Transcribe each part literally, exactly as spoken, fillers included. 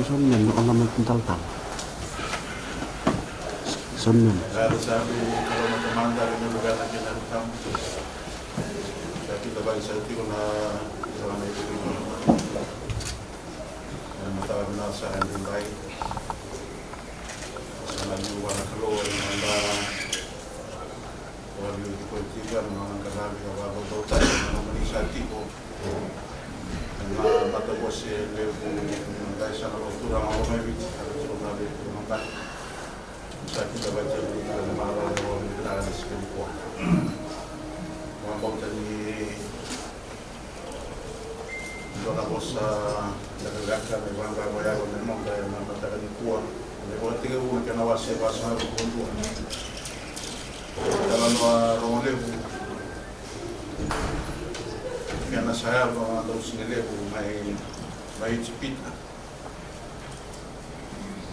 Son mem, o na mai talatala. Son mem. Era sa vei Kalou na Tamada, vei na Luvena kei na Yalo Tabu. Sa kidavaki saka tiko na ira na ivakavuvuli. Ena mataka vinaka sara edaidai. Sa na liu vua na Kalou ena noda vakaliuci koya tiko ena nona qaravi ka vakacaucautaki na nomuni sa tiko. Ena matavuvale levu ni noda isala vakaturaga o Lomaiviti, ka tiko na levu ni noda. Sa kidavaki tiko na marau ni vinaka ni siga nikua. Vakabauta ni dua na vosa lekaleka me vaqara vayalo me noda ena mataka nikua. Me vakatekivu na kena wase vasagavulu ka dua. Talanoa rogo levu. Kena sa yaco na dausiga levu mai, mai Ijipita.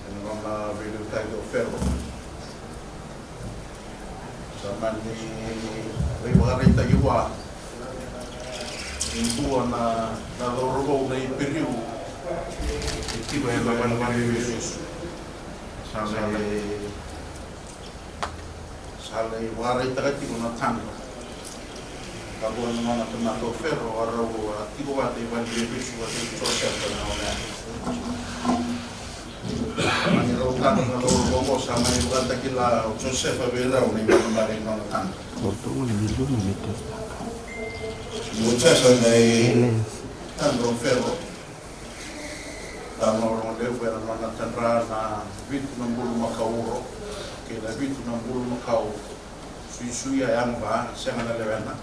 Ena nona veiliutaki o Fero. Sa mani veivakaraitaki vua e dua na, na cauravou na Iperiu e tiko ena vanivani vei Iesu. Sa lai, sa lai vakaraitaka tiko na tadra. Ka vua na nona tamata o Fero, a rau a tiko vata i vale ni vesu vata kei Josefa na gauna ya. Mani rau tadra na cauravou oqo, sa mani vakatakila o Josefa vei rau na ibalebale ni nona tadra. Ni o Josefa na itadra o Fero. Talanoa rogo levu ena nona tadra na vitu na bulumakau uro kei na vitu na bulumakau suisuia, yaga va, sega na lewena.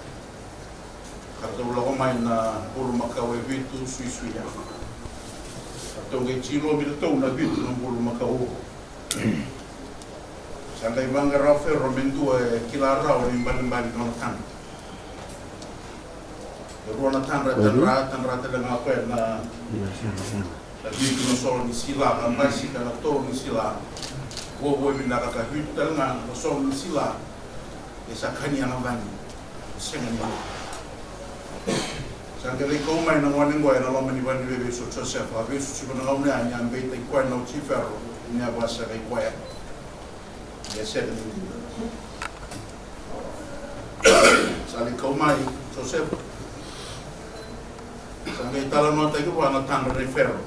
Ka ratou lako mai na bulumakau e vitu suisuia. Ratou qai tilomi iratou na vitu na bulumakau uro. Sa qai vaqara o Fero me dua e kila rawa na ibalebale ni nona tadra. E rua na tadra e tadra, tadra tale ga o koya na, na vitu na solo ni sila, ka basika na tolu ni sila. Vuavuai vinaka ka vitu tale ga na solo ni sila. E sa kania na cagi. E sega ni. Sa qai lai kau mai na gone qo ena loma ni vaniveivesu o Josefa, a vesu tiko na gauna ya ni a beitaki koya na oti Fero, ni a vakasakai koya. Ia sega ni dina. Sa lai kau mai Josefa. Sa qai talanoataki vua na tadra nei Fero.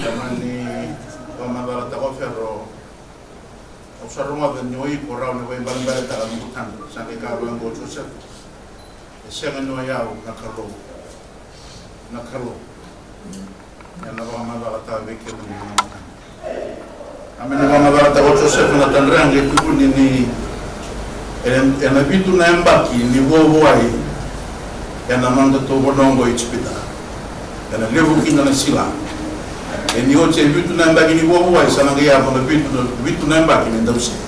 Sa mani vakamacalataka o Fero. Au sa rogoca ni o iko rawa ni vakaibalebaletaka noqu tadra. Sa qai kaya vaqo o Josefa. E sega ni o yau na Kalou. Na Kalou. Ena vakamacalataka vei kemuni na matana. A mani vakamacalataka o Josefa na tadra, qai tukuni ni ena, ena vitu na yabaki ni vuavuai ena nodatou vanua oqo Ijipita. Ena levu kina na sila. E ni oti e vitu na yabaki ni vuavuai sa na qai yaco na vitu na, vitu na yabaki ni dausiga.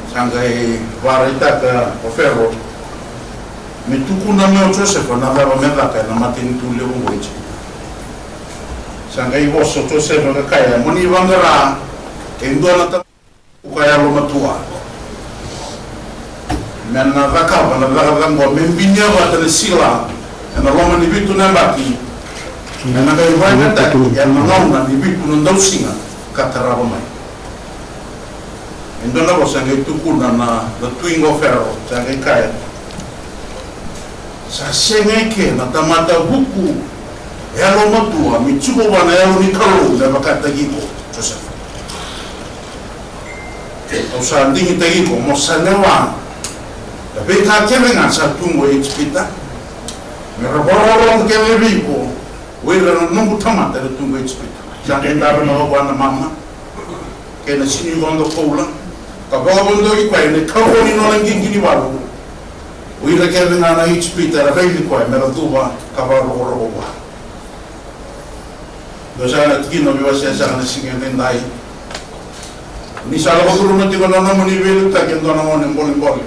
Sa qai vakaraitaka o Fero me tukuna mai o Josefa na cava me caka ena matanitu levu oqo Ijipita. Sa qai vosa o Josefa ka kaya, mo ni vaqara e dua na tamata ka yalomatua me na cakava na cakacaka oqo, me binia vata na sila ena loma ni vitu na yabaki, me na qai vakayagataki ena gauna ni vitu na dausiga ka tarava mai. E dua na vosa sa qai tukuna na, na tui qo o Fero, sa qai kaya, sa sega eke na tamata vuku yalomatua me tiko vua na Yalo ni Kalou me vakataki iko, Josefa. Au sa digitaki iko mo sa lewa na veika kece ga sa tu qo e Ijipita, me ra vakarorogo kece vei iko o ira na noqu tamata era tu qo e Ijipita. Sa qai dave na wavua na mama kei na sinicodo koula, ka vakavodoki koya ena ikava ni nona qiqi ni valu. O ira kece ga na Ijipita era raici koya me ra cuva ka vakarokoroko vua. Dua saka na tikina au via wasea saka ena siga edaidai. Ni sa lako curuma tiko na nomuni veiliutaki e dua na gone bolebole.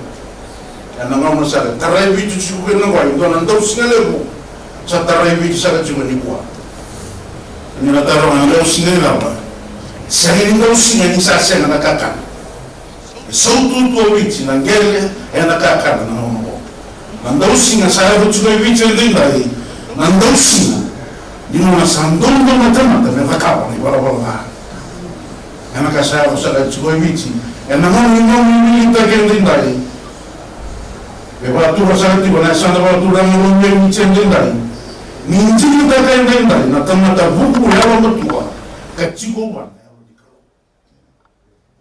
Ena gauna sara, tarai Viti tiko kina qo e dua na dausiga levu. Sa tarai Viti saka tiko nikua. Ni na taroga na dausiga ni cava? Sega ni dausiga ni sa sega na kakana. E sautu tu o Viti na qele ena kakana na gauna qo. Na dausiga sa yaco tiko e Viti edaidai, na dausiga Ni gauna sa doudou na tamata me cakava na ivalavala ca. Ena ka sa yaco saka tiko e Viti ena gauna ni nomuni veiliutaki edaidai. E vakatura saka tiko na yasana vakaturaga e Viti edaidai. Ni digitaka edaidai na tamata vuku yalomatua ka tiko vua na Yalo ni Kalou.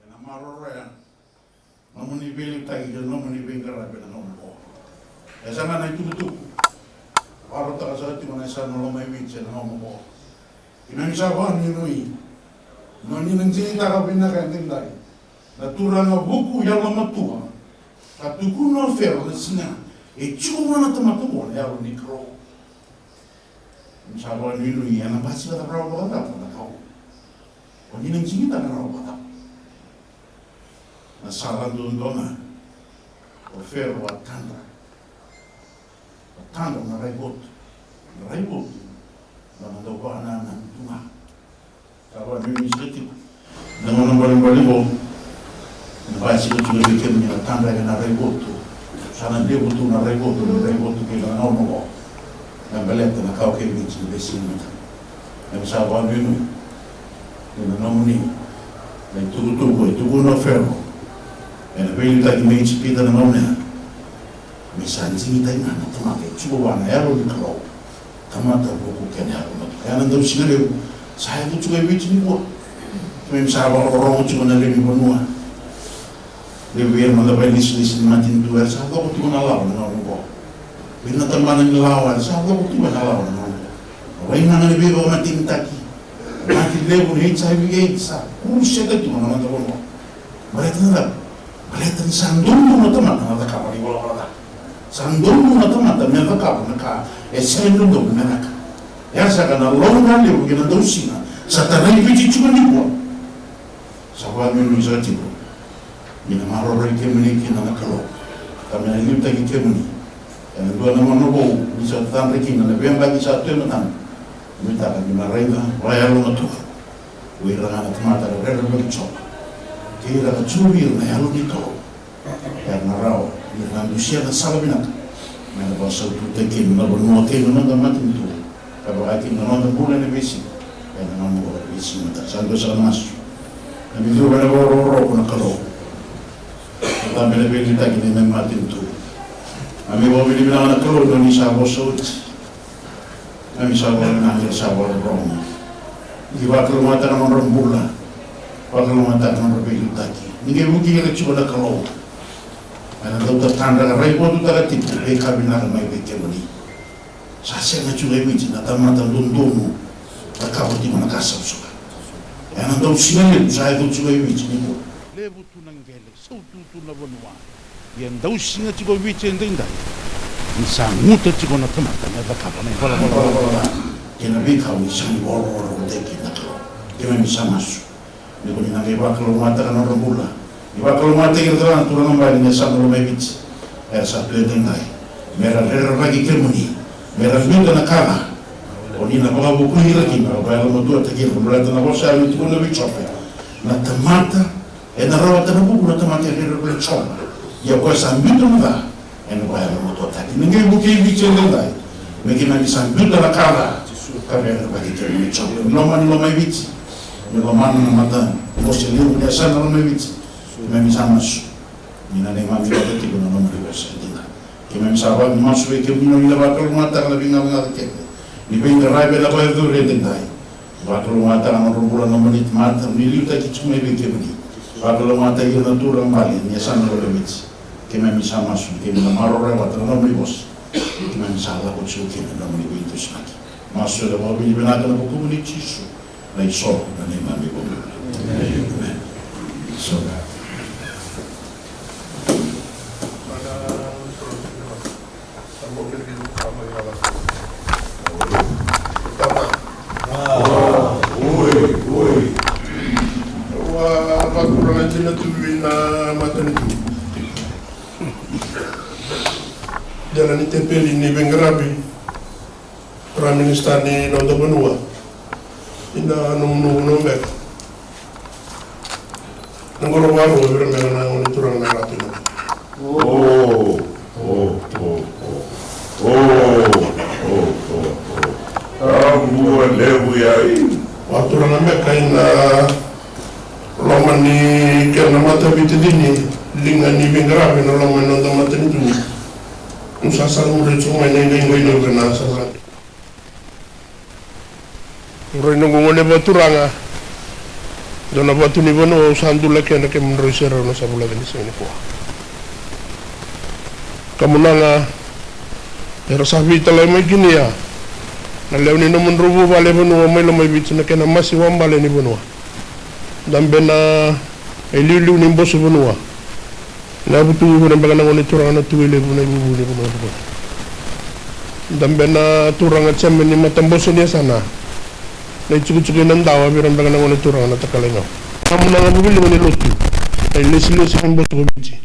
Ena maroroya nomuni veiliutaki kei na nomuni veiqaravi ena gauna oqo. E sega na itukutuku vakarautaka saka tiko na yasana loma i Viti ena gauna oqo. Keimami sa vakanuinui ni o ni na digitaka vinaka edaidai na turaga vuku yalomatua ka tukuna o Fero na siga e tiko vua na tamata oqo na Yalo ni Kalou. Keimami sa vakanuinui ena basika rawa vakacava na ka oqo. O ni na digitaka rawa vakacava? Na sala dodonu ga o Fero a tadra. A tadra na raivotu. Na raivotu na nona dau vakanananu tu ga. Sa vakanuinui saka tiko na gauna balebale oqo. Na basika tiko vei kemuni na tadra kei na raivotu. Sa na levu tu na raivotu, na raivotu kei na gauna oqo. Na baleta na kawa kei Viti ni veisiga mada. Keimami sa vakanuinui ni na nomuni na itukutuku e tukuna o Fero ena veiliutaki mai Ijipita na gauna ya. Me sa digitaki ga na tamata e tiko vua na Yalo ni Kalou. Tamata vuku kei na yalomatua. Ya na dausiga levu sa yaco tiko e Viti nikua. Keimami sa vakarorogo tiko na lewe ni vanua. Levu vei ira mada vakailesilesi ni matanitu era sa coko tiko na lawa na gauna oqo. Vei ira na tabana ni lawa era sa coko tiko na lawa na gauna oqo. Na veigaga ni veivakamatenitaki, na mate levu ni H I V AIDS sa kuruseta tiko na noda vanua. Baleta na cava? Baleta ni sa dodonu na tamata na cakava na ivalavala ca. Sa dodonu na tamata me cakava na ka e sega ni dodonu me caka. Ya saka na lauga levu kei na dausiga sa tarai Viti tiko nikua. Sa vakanuinui saka tiko ni na maroroi kemuni kina na Kalou ka me na liutaki kemuni ena dua na gauna vou ni sa cadra kina na veiyabaki sa tu e matana. Nuitaka ni na raica vakayalomatua o ira ga na tamata era rerevaki Jiova kei ira ka tiko vei ira na Yalo ni Kalou. Era na rawa ni ra na dusia na sala vinaka me na vakasaututaki kina na vanua kei na noda matanitu. Ka vaka kina na noda bula ena veisiga, ena noda bula ena veisiga. Sa dua saka na masu. Na mai cuva ena vakarokoroko na Kalou. Na cabe ena veiliutaki ni neimami matanitu. Na mai vakavinavinaka na Kalou ni sa vosa oti. Na mai sa vakavinavinaka ni sa vakarorogo. Ni vakalougatataka na nodra bula. Vakalougatataka na nodra veiliutaki. Ni qai vuki ira tiko na Kalou. Ena dau tatadra ka raivotutaka tiko veika vinaka mai vei kemuni. Sa sega tiko e Viti na tamata dodonu na cakava tiko na ka savasava. Ena dausiga levu sa yaco tiko e Viti nikua. Levu tu na qele, sautu tu na vanua. Ia dausiga tiko e Viti edaidai ni sa guta tiko na tamata me cakava na ivalavala ca kei na veika ni sa ni vakarokorokotaki na Kalou. Keimami sa masu. Ni ko ni na qai vakalougatataka na nodra bula. Ni vakalougatataki ira tale ga na turaga bale ni yasana loma i Viti era sa tu edaidai. Me ra rerevaki kemuni. Me ra biuta na ka ca. O ni na vakavukui ira kina, vakayalomatuataki ira, baleta na vosa ya e tukuna vei Jope. Na tamata ena rawata na vuku na tamata e rerevaki Jiova. Ia o koya sa biuta na ca ena vakayalomatuataki. Ni qai vukei Viti edaidai me keimami sa biuta na ka ca ka rerevaki kemuni Jiova. Ni lomani loma i Viti, ni lomana na matabose levu ni yasana loma i Viti. Keimami sa masu ni na neimami vata tiko na nomuni vosa dina. Keimami sa vakamasu vei kemuni ni na vakalougatataka na veigacaga kece ni veiqaravi ena vakayacori edaidai. Vakalougatataka na nodra bula na nomuni tamata ni liutaki tiko mai vei kemuni. Vakalougatataki ira na turaga bale ni yasana loma i Viti. Keimami sa masu, keimami na maroroya vata na nomuni vosa. Keimami sa lako tiko kina na nomuni veidusimaki. Masu ena vakavinavinaka ena vukumuni Jisu, na isoro na neimami iVakabula. Emeni. Isoro. Oi, oi. Au a vakuraga kina tu vei na matanitu. Dela ni tepeli ni veiqaravi, Prime Minister ni noda vanua. Ina nomu nomu beka. Na qoro vakarogo vei ira me na gone turaga na ratu ina. O, o, o, o. O, o, o, o. Tabu e Ia, vakaturaga beka ena loma ni kena mataveitacini, liga ni veiqaravi ena loma ni noda matanitu. Au sa sala muria tiko mai na iqaiqai ni vuna sa vula. Muria noqu gone vakaturaga, dua na vatu ni vanua au sa dula kina, kemudrau serau na sa vula ni siga nikua. Kamunaga, era sa veitalai mai kina na lewe ni nomudrau vuvale vanua mai Lomaiviti, na kena masiwa bale ni vanua. Dabe na iliuliu ni boso vanua. Na vutugu vuna beka na gone turaga na Tuilevu na ivuvu ni vanua. Dabe na turaga jemeni matabose ni yasana. Na itukutuku ina dawa vei ira beka na gone turaga na takalai gau. Kamunaga vuviliga ni lotu. Na ilesilesi ni boso ko Viti.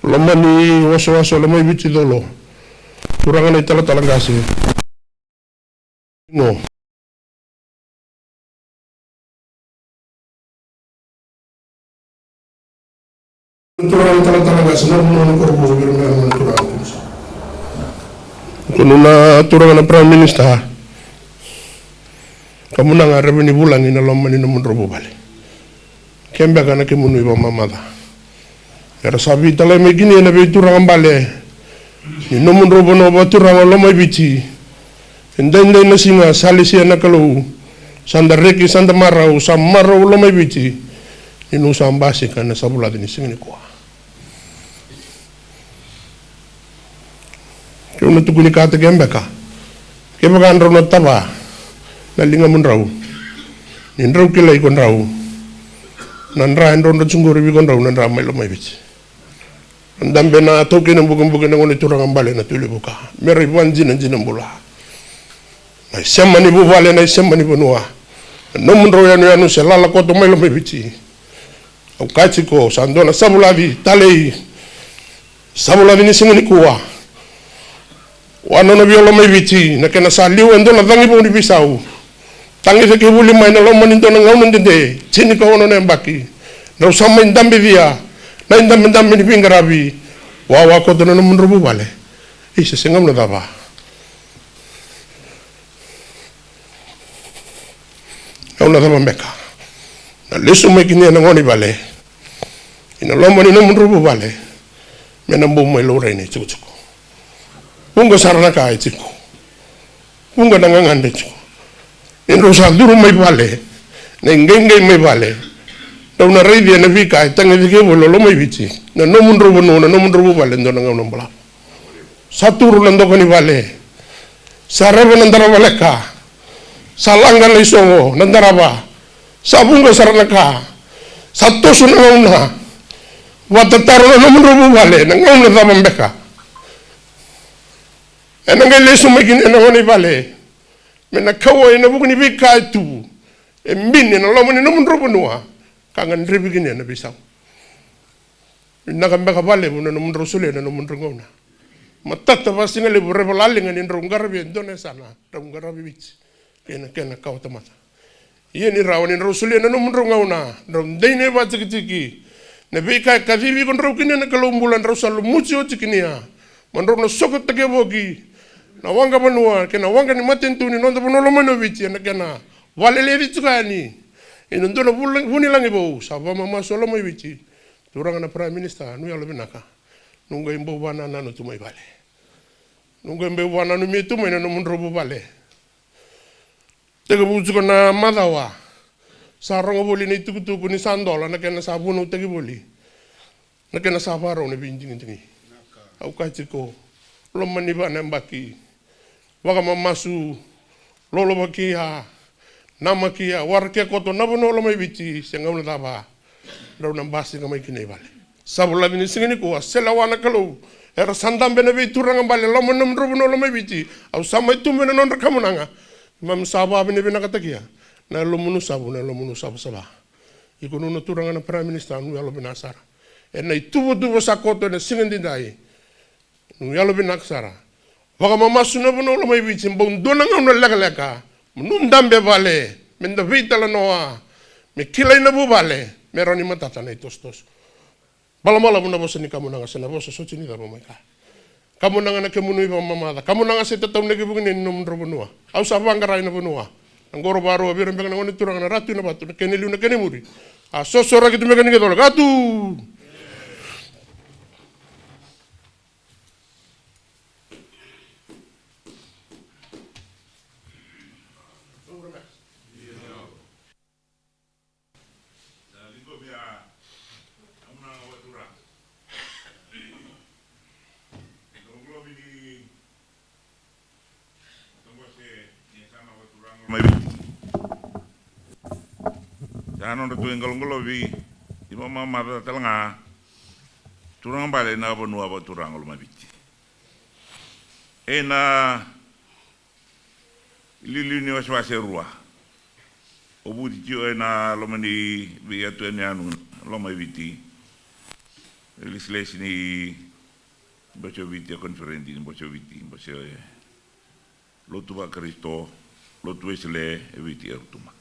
Loma ni wasewase o Lomaiviti colo. Turaga na italatala qase. No. Turaga na italatala qase, na vanua na koro vou vei ira na turaga. Ko nona turaga na Prime Minister. Kamunaga, raivi ni vulagi na loma ni nomudrau vuvale. Ke beka na kemunu ivakamamaca. Era sa veitalai mai kina na veituraga bale ni nomudrau vanua vakaturaga o Lomaiviti. E daidai na siga sa lesia na Kalou. Sa da reki, sa da marau, sa marau Lomaiviti. Ni nu sa basika na sa vula ni siga nikua. Keu na tukuni ka ta ke beka. Kevaka drau na tava na ligamudrau, ni drau kilai ko drau, na dra e drau dra tu qori vei ko drau na dra mai Lomaiviti. Dabe na taukei na bukebuke na gone turaga bale na Tuilevu ka me ra ivakadinadina bula. Na isema ni vuvale, na isema ni vanua. Na nomudrau yanuyanu se lala koto mai Lomaiviti. Au kaya tiko, sa dua na savulaci talei, savulaci ni siga nikua. Wa nona via Lomaiviti, na kena sa liu e dua na cagi vou ni veisau. Tagi cake voli mai na loma ni dua na gauna dede, tinikaono na yabaki. Drau sa mai dabecia na idabedabe ni veiqaravi. Wawa koto na nomudrau vuvale. Isa, se gauna cava? Gauna cava beka na lesu mai kina na gone i vale, ina loma ni nomudrau vuvale, me na bau mai laurai na itikotiko. Vuqa sara na ka e tiko. Vuqa na gagadre e tiko. Ni drau sa curu mai vale, na iqeqei mai vale, drau na raicia na veika e tagicaki voli o Lomaiviti, na nomudrau vanua, na nomudrau vuvale, dua na gauna balavu. Sa turu na doka ni vale. Sa reva na dara valeka. Sa laga na isogo na darava. Sa vuqa sara na ka. Sa toso na gauna. Vatataro na nomudrau vuvale, na gauna cava beka? Ena qai lesu mai kina na gone i vale me na kauwai ena vuku ni veika e tu, e bini ena loma ni nomudrau vanua, ka gadrevi kina na veisau. Vinaka beka vakalevu na nomudrau solia na nomudrau gauna. Matata vakasigalevu, raiva laliga ni drau qaravi e dua na yasana, drau qaravi Viti kei na kena kawatamata. Ia ni rawa ni drau solia na nomudrau gauna, drau dei na ivatikitiki. Na veika e kacivi iko drau kina na Kalou bula, drau sa lumuti oti kina. Ma drau na sokotaki voki na waqa vanua kei na waqa ni matanitu ni noda vanua lomani o Viti ena kena vakaleleci tiko yani. Ina dua na vunilagi vou sa vakamamasu o Lomaiviti. Turaga na Prime Minister, nu yalovinaka. Nu qai bau vakanananu tu mai vale. Nu qai bau vakananumi tu mai na nomudrau vuvale. Tekivu tiko na macawa, sa rogo voli na itukutuku ni sa dola na kena sa vunautaki voli na kena sa vakarau na veidigidigi. Au kaya tiko, loma ni va na yabaki, vakamamasu, lolovaki, a, namaki, a, waraki koto na vanua o Lomaiviti, se gauna cava drau na basika mai kina i vale. Sa vula ni siga nikua, selewa na Kalou. Era sa dabe na veituraga bale loma ni nomudrau vanua Lomaiviti. Au sa mai tubu ena nodra kamunaga. Keimami sa vakavinavinakatakia na yalomuni savu, na yalomuni savasava. Iko nona turaga na Prime Minister, nu yalovinaka sara. Ena ituvatuva sa koto ena siga edaidai. Nu yalovinaka sara. Vakamamasu na vanua Lomaiviti, bau dua na gauna lekaleka. Mo nu dabe vale, me da veitalanoa, me kilai na vuvale, me rawa ni matata na itosotoso. Balabalavu na vosa ni kamunaga se na vosa soti ni cava mai kaya. Kamunaga na kemunu ivakamamaca, kamunaga se tataunaki vuki ni nomudrau vanua. Au sa vaqarai na vanua. Na qoro varua vei ira beka na gone turaga na Ratu Inavatu, na kena liu na kena imuri. A sosoraki tu beka ni qai cola. Katu. Sa nodra tu e qaloqalovi, i mamamaca tale ga. Turaga bale na vanua vakaturaga Lomaiviti. Ena iliuliu ni wasewase e rua. O Vuti tiko ena loma ni veiyatu yanuyanu, Lomaiviti. Lesilesi ni Bose o Viti, e koniferedi ni Bose o Viti, Bose lotu vaKarisito, lotu Wesele e Viti e Rotuma.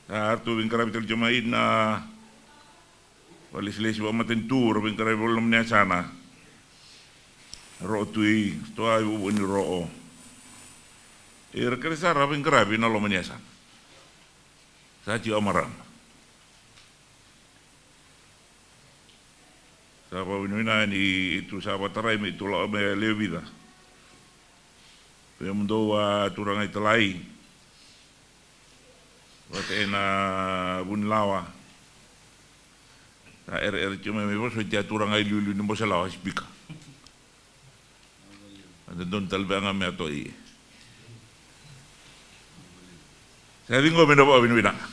Sa ratou veiqaravi tale tiko mai na vakalesilesi vakamatanitu, ra veiqaravi voli na nomuni yasana. Ro'o Tui, sitoa i vuvu ni ro'o. Ira kece sara ra veiqaravi na loma ni yasana. Sa tiko a marama. Sa vakavinavinaka ni tu sa vakatarai me tu la'o me lewe vica. Vei mudou a turaga italai vata ena Vunilawa. Sa ereere tiko mai me vosoti a turaga iliuliu ni Bose Lawa, sipika. A dodonu tale vei a ga me a to'i. Sa ciqomi na vakavinavinaka.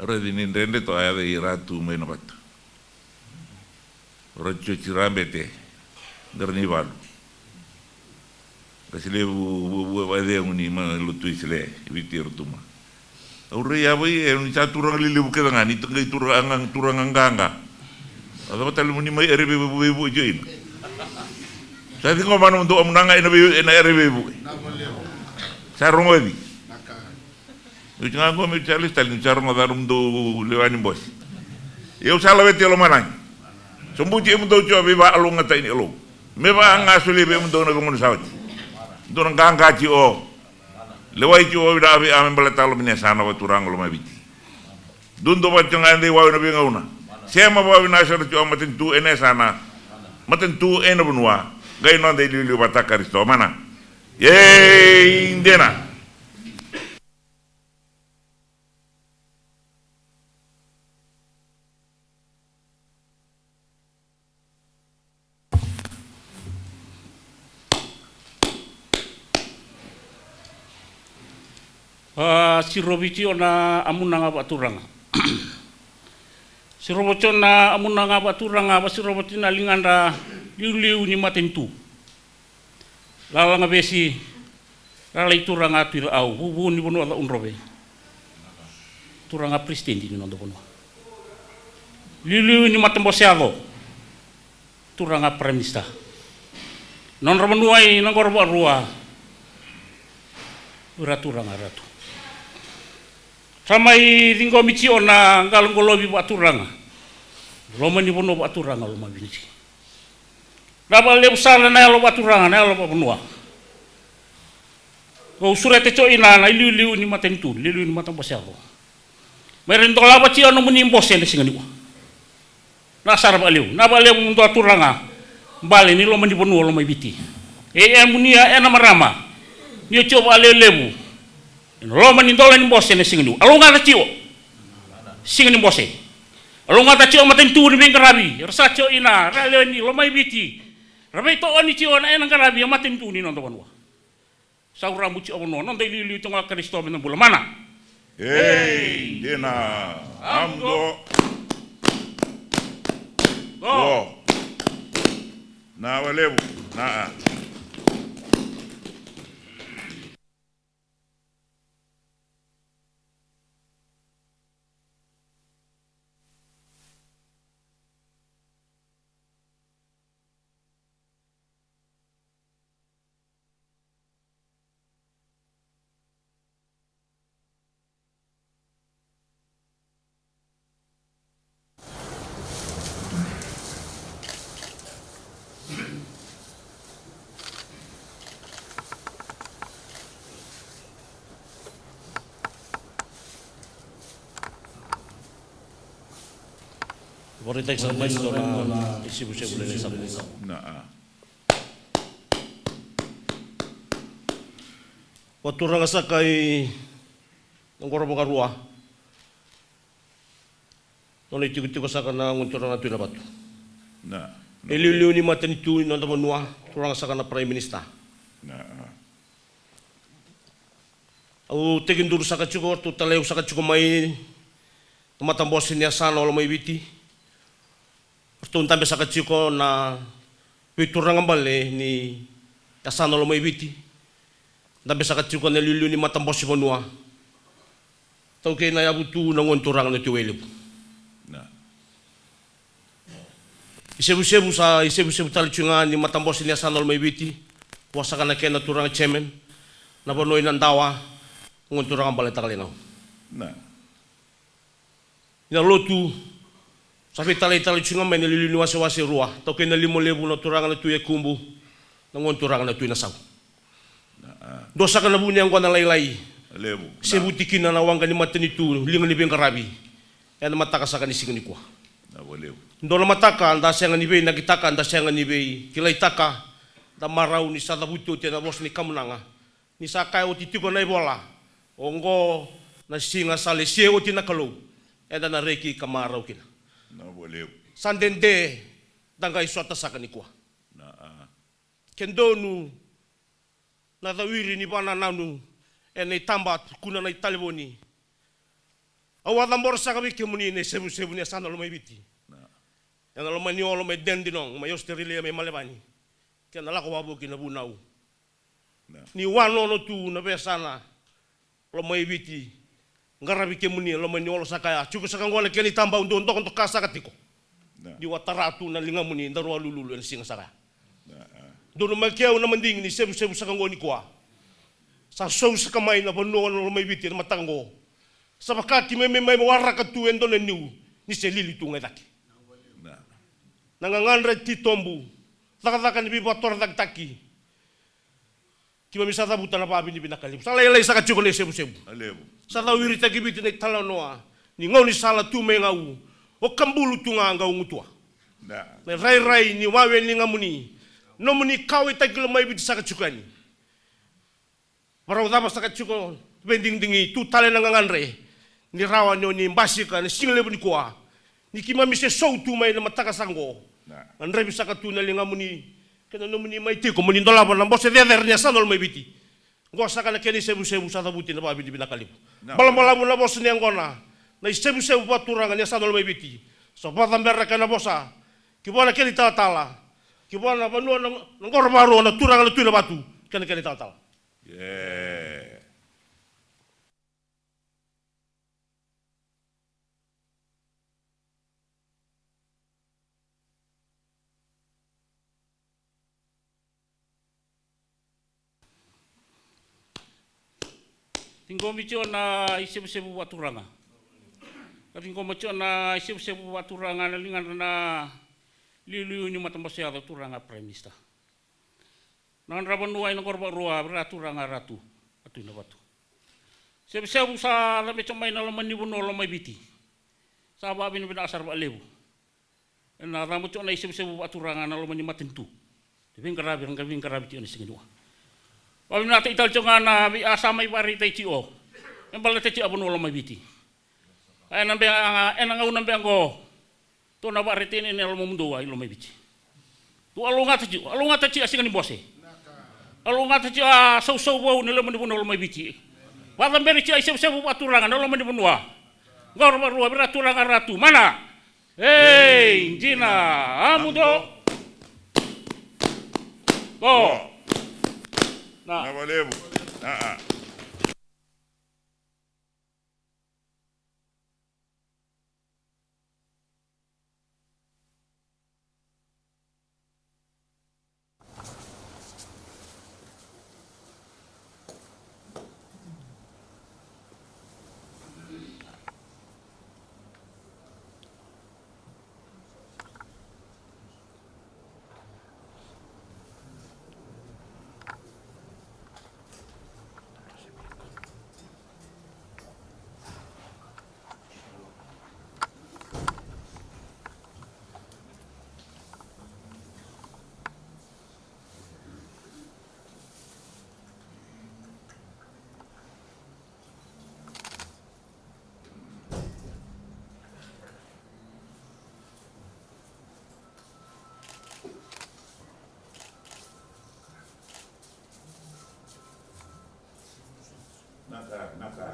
Raici ni dredre to'a yaca i Ratu mai na vatu. Ratu Joji Rabete, Qaranivalu. Qase levu vuavua vakacegu ni ma lotu Wesele e Viti e Rotuma. Au rai yavai e ni sa turaga lelevu kece ga ni qai turaga, turaga qaqa. A cava tale mo ni mai ere veivuke tiko ina. Sa ciqoma na mudou amunaga ena vei, ena ere veivuke. Sa rogoci. Oti ga qo me oti sa lesu tale ni sa rogoca na mudou lewa ni bose. Au sa laveti e lomalagi. Sobuti e mudou tiko a veivakalougatataki ni Alou. Me vaka ga solia vei mudou na veigauna sa oti. Dou na qaqa tiko. Lewai tiko vakavinaka vei a me baleta loma ni yasana vakaturaga Lomaiviti. Duadua vata tiko ga e dei wau ena veigauna. Sema vakavinaka sara tiko a matanitu ena yasana. Matanitu ena vanua. Qai noda iliuliu vata Karisito mana. Ei dina. A, sirovi tiko na amunaga vakaturaga. Sirovi tiko na amunaga vakaturaga, vasirovi tiko na ligadra liuliu ni matanitu. Lalaga Vesi, Ralai Turaga Tui Ca'au, vuvu ni vanua Ca'audrove. Turaga peresitedi ni noda vanua. Liuliu ni matabose yaco. Turaga Prime Minister. Nodra vanua i na qoro vakarua. Ira turaga ratu. Sa mai ciqomi tiko na qaloqalovi vakaturaga. Loma ni vanua vakaturaga Lomaiviti. Na vakalevu sara na yalo vakaturaga, na yalo vakavanua. Au sureta tiko ina na iliuliu ni matanitu, iliuliu ni matabose yaco. Mai ra ni dolava tiko na nomuni bose ena siga niua. Na sara vakalevu, na vakalevu mo dua turaga bale ni loma ni vanua Lomaiviti. E, e munia ena marama ni o tiko vakalelevu ena loma ni dola ni bose ena siga niua. A lougata tiko siga ni bose. A lougata tiko matanitu ni veiqaravi, era sa tiko ina ra lewe ni Lomaiviti. Ra veito'oni tiko na ena qaravi a matanitu ni noda vanua. Sa urabuti o vanua, noda iliuliu tiko ga Karisito me na bula mana. Ei dina. Amdo. Go. Na vakalevu. Na. Vakaraitaki saka mai na dua na isevusevu lailai saka. Na, a. Vakaturaga saka i na qoro vakarua. Nona itikotiko saka na gone turaga na Tui Navatu. Na, na. E liuliu ni matanitu ni noda vanua, turaga saka na Prime Minister. Na, a. Au tekiduru saka tiko, ratou talai au saka tiko mai na matabose ni yasana o Lomaiviti. Ratou dabe saka tiko na veituraga bale ni yasana o Lomaiviti. Dabe saka tiko na liuliu ni matabose vanua. Taukei na yavutu na gone turaga na Tui Wailevu. Na. Isevusevu sa isevusevu tale tiko ga ni matabose ni yasana o Lomaiviti. Vua saka na kena turaga chairman. Na vanua i Nadawa. Gone turaga bale Takalainau. Na. Ina lotu, sa veitalaitala tiko ga mai na liuliu ni wasewase e rua. Taukei na lima levu na turaga na Tui Yakubu, na gone turaga na Tui Nasau. Na, a. Dua saka na vu ni yaqona lailai. Levu. Sevuti kina na waqa ni matanitu, liga ni veiqaravi. Ena mataka saka ni siga nikua. Na, valevu. Dua na mataka, da sega ni veinakitaka, da sega ni veikilaitaka, da marau ni sa cavuti oti ena vosa ni kamunaga. Ni sa kaya oti tiko na ivola, oqo na siga sa lesia oti na Kalou, eda na reki ka marau kina. Na, valevu. Sa dede, da qai sota saka nikua. Na, a. Ke donu na cawiri ni vakanananu ena itaba, tukuna na italevoni. Au a cabora saka vei kemuni na isevusevu ni yasana Lomaiviti. Na. Ena loma ni olo mai Dandenong, mai Australia, mai Melbourne. Kei na lako wavoki na vunau. Na. Ni wanono tu na veiyasana Lomaiviti. Qaravi kemuni, loma ni olo saka ya. Tiko saka qo na kena itaba, au dau dokadoka saka tiko. Na. Niu a tara tu na ligamuni, daru a lululu ena siga saka ya. Na, a. Donumaki au na madigi ni sevusevu saka qo nikua. Sa sou saka mai na vanua na Lomaiviti ena mataka qo. Sa vaka keimami mai waraka tu e dua na niu ni se lili tu ga i cake. Na. Na gagadre titobu, cakacaka ni veivakatorocaketaki. Keimami sa cavuta na vakavinavinaka levu. Sa lailai saka tiko na isevusevu. A, levu. Sa cawiritaki Viti na italanoa ni gaunisala tu mai Gau. O Kabulu tu ga Gaugutua. Na. Na irairai ni wawe ni ligamuni. Nomuni kauwaitaki Lomaiviti saka tiko yani. Varau cava saka tiko, veidigidigi, tu tale na gagadre. Ni rawa ni oni basika na siga levu nikua. Ni keimami se sou tu mai na mataka saka qo. Na. Gadrevi saka tu na ligamuni. Kei na nomuni mai tiko, moni dolava na bose cecere ni yasana Lomaiviti. Qo saka na kena isevusevu sa cavuti na vakavinavinaka levu. Na. Balabalavu na vosa ni yaqona. Na isevusevu vakaturaga ni yasana Lomaiviti. Sa vakacabera kei na vosa. Ki vua na kena italatala. Ki vua na vanua na, na qoro vakarua na turaga na Tui Navatu. Kei na kena italatala. Yeah. Ciqomi tiko na isevusevu vakaturaga. Ka ciqoma tiko na isevusevu vakaturaga na ligadra na liuliu ni matabose yaco turaga Prime Minister. Na nodra vanua ena qoro vakarua, vei ira turaga Ratu, a Tui Navatu. Sevusevu sa cabe tiko mai na loma ni vanua Lomaiviti. Sa vakavinavinaka sara vakalevu. Ena cabe tiko na isevusevu vakaturaga na loma ni matanitu. Veiqaravi, ra veiqaravi tiko ena siga nikua. Vakavinavinakataki tale tiko ga na vei a sa mai vakaraitaki tiko. Me baleta tiko a vanua Lomaiviti. Ena be, ena gauna be qo. Tou na vakaraitaka na lomamudou i Lomaiviti. Tou a lougata tiko, a lougata tiko a siga ni bose. A lougata tiko a sausau vou ni loma ni vanua Lomaiviti. Vakacaberi tiko a isevusevu vakaturaga na loma ni vanua. Qoro vakarua vei ira turaga Ratu. Mana. Ei, dina, a muduo. Qo. Na. Na valevu. A, a. Naka, naka.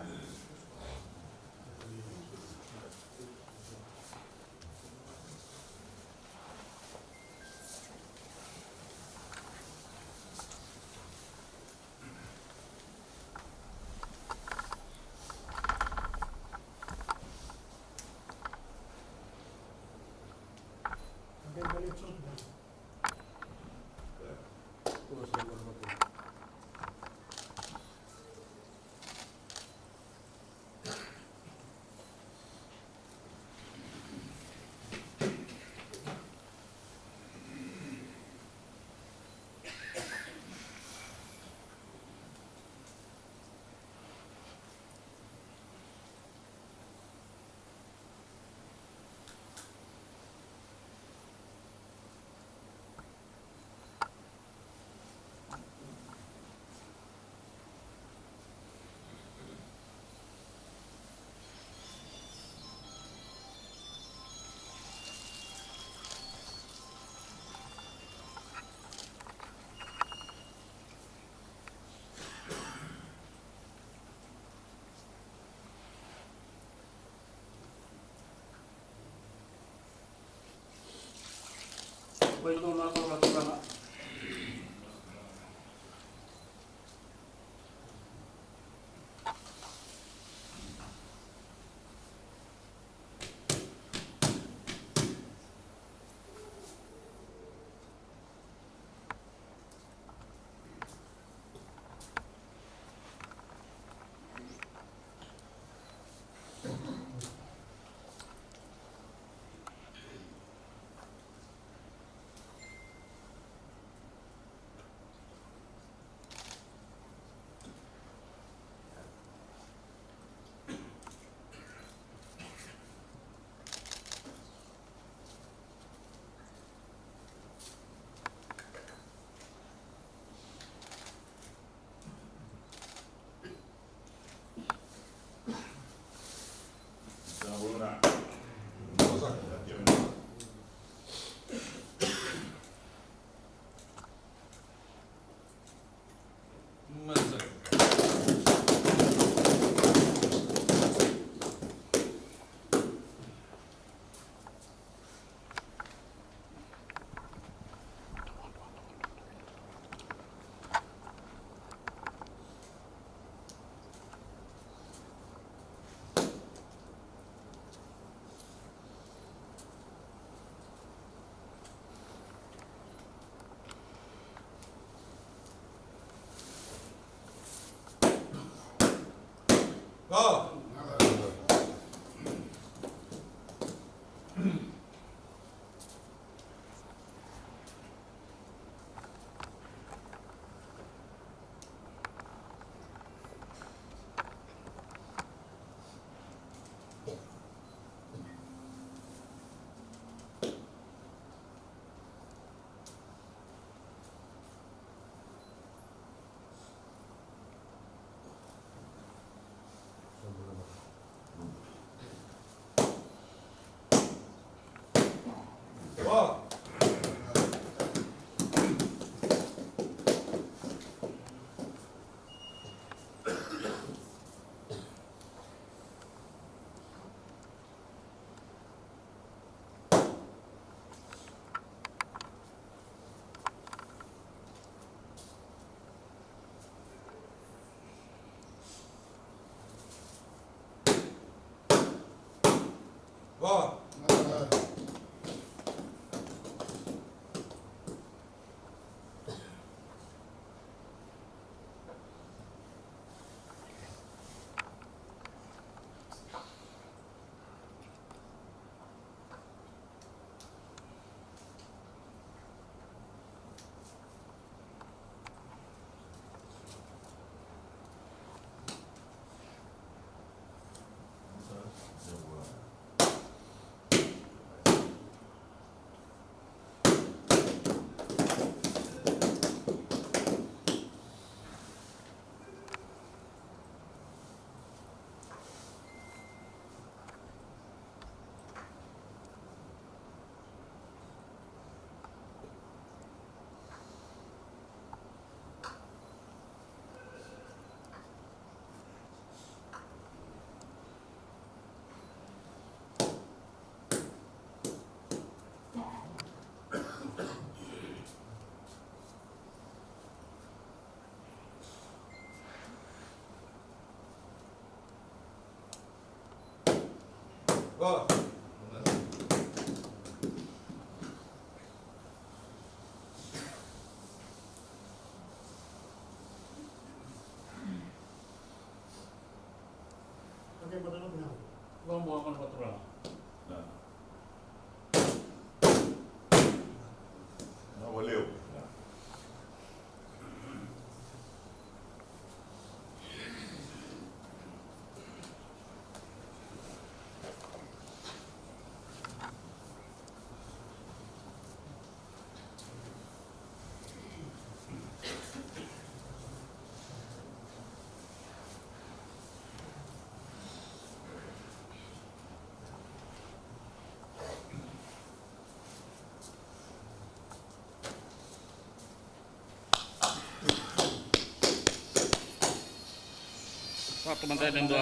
Sa tu mada ena dua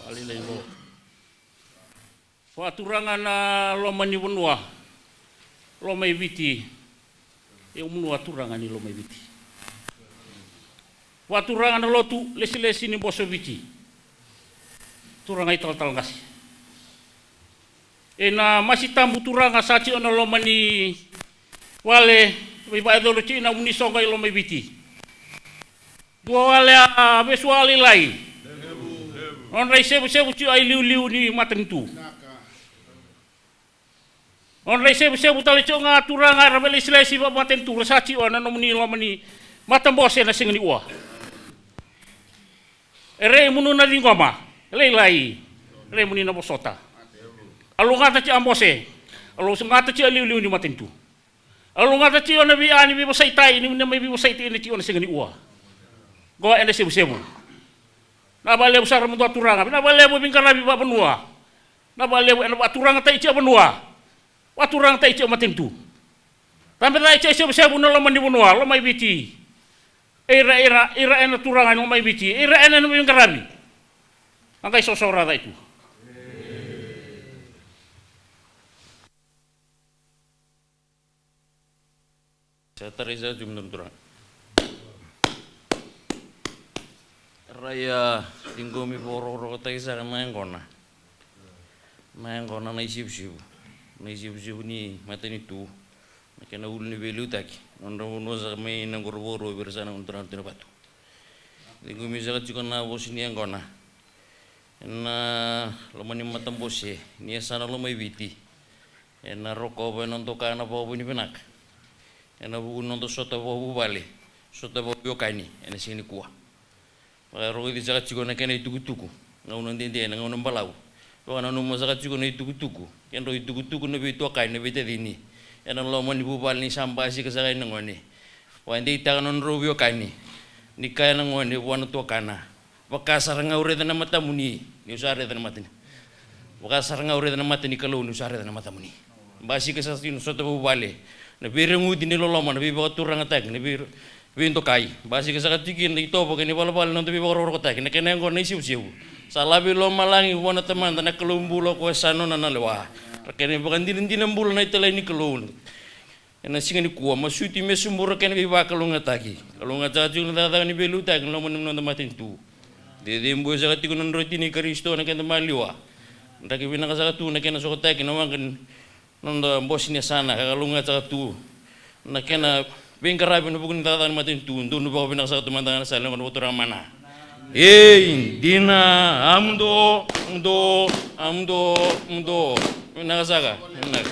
vale lailai. Vakaturaga na loma ni vanua, Lomaiviti. Io, vanua turaga ni Lomaiviti. Vakaturaga na lotu, lesilesi ni Boso Viti. Turaga italatala qase. Ena masi tabu turaga sa tiko na loma ni vale, veivakayacori tiko na nomuni soqo i Lomaiviti. Dua wale a vesualailai. Nodra isevusevu tiko a iliuliu ni matanitu. Nodra isevusevu tale tiko ga turaga era veilesilesi vakamatanitu ra sa tiko ena nomuni loma ni matabose ena siga ni ua. E rei munu na ciqoma, lailai, rei muni na vosota. A lugata tiko a bose, a lugata tiko a liuliu ni matanitu. A lugata tiko na via ni veivosaitai ni na mai veivosaitai ena tiko na siga ni ua. Qo ena sevusevu. Na vakalevu sara mo dua turaga, na vakalevu veiqaravi vakavanua. Na vakalevu ena vakaturagataki tiko vanua. Vakaturagataki tiko matanitu. Tabecaki tiko sevusevu na loma ni vanua, Lomaiviti. Ira, ira, ira ena turaga ni Lomaiviti. Ira ena veiqaravi. A qai sosoraca tu. Sa tarai saka tu mada na turaga. Rai a ciqomi vakarokorokotaki saka na yaqona. Na yaqona na isevusevu. Na isevusevu ni matanitu. Na kena ulu ni veiliutaki. Nodra vanua saka mai na qoro vakarua vei ira saka na turaga tu na vatu. Ciqomi saka tiko na vosa ni yaqona. Ena loma ni matabose ni yasana Lomaiviti. Ena rokova ena doka na vakavuni vinaka. Ena vuku ni noda sota vakavuvale, sota vakaveiwekani, ena siga ni kua. Vakarogoci saka tiko na kena itukutuku, gauna dede, na gauna balavu. Vakananuma saka tiko na itukutuku, kedrau itukutuku na veituakani, na veitacini. Ena loma ni vuvale ni sa basika saka na gone. Vakadeitaka na nodrau veiwekani. Ni kaya na gone vua na tuakana. Vaka sara ga au raica na matamuni, niu sa raica na mata ni. Vaka sara ga au raica na mata ni Kalou, niu sa raica na matamuni. Basika saka tiko na sota vuvale. Na veireguci ni loloma, na veivakaturagataki, na vei, veidokai. Basika saka tiko kina na itovo kei na ivalavala ni noda veivakarokorokotaki. Na kena yaqona na isevusevu. Sa lave i lomalagi vua na Tamada na Kalou bula, o koya sa nona na lewa. Ra kena ivakadinadina bula na italai ni Kalou. Ena siga ni kua, masuti me subura kena veivakalougatataki. Kalougata saka tiko na cakacaka ni veiliutaki ena loma ni noda matanitu. Cecebui saka tiko na droti ni Karisito na keda maliwa. Draki vinaka saka tu na kena sokotaki na waqa ni noda bose ni yasana, ka kalougata saka tu na kena veiqaravi ena vuku ni cakacaka ni matanitu. Donu vakavinaka saka tu mada ga na sala ni noda vakaturaga mana. Ei, dina, a muduo, muduo, a muduo, muduo. Vinaka saka, vinaka.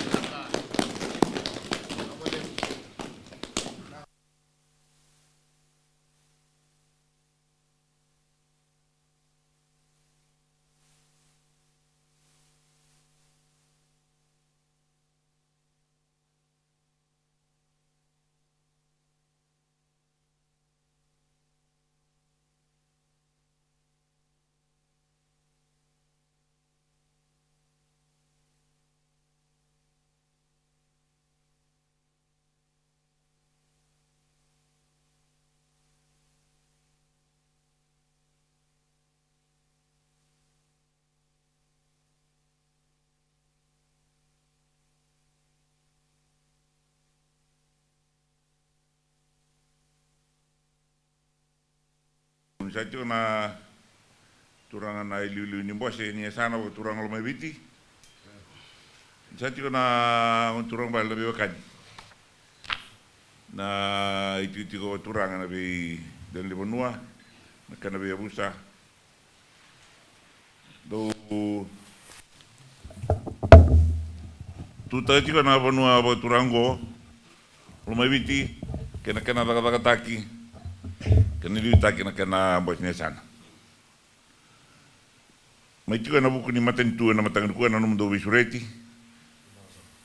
Sa tiko na Turaga na iliuliu ni bose ni yasana vakaturaga Lomaiviti. Sa tiko na gone turaga bale na veiwekani. Na itikotiko vakaturaga na veidelanivanua, na kena veiyavusa. Dou tutaka tiko na vanua vakaturaga oqo, Lomaiviti, kei na kena cakacakataki, kei na liutaki na kena bose ni yasana. Mai tiko ena vuku ni matanitu ena mataka nikua na nomudou veisureti.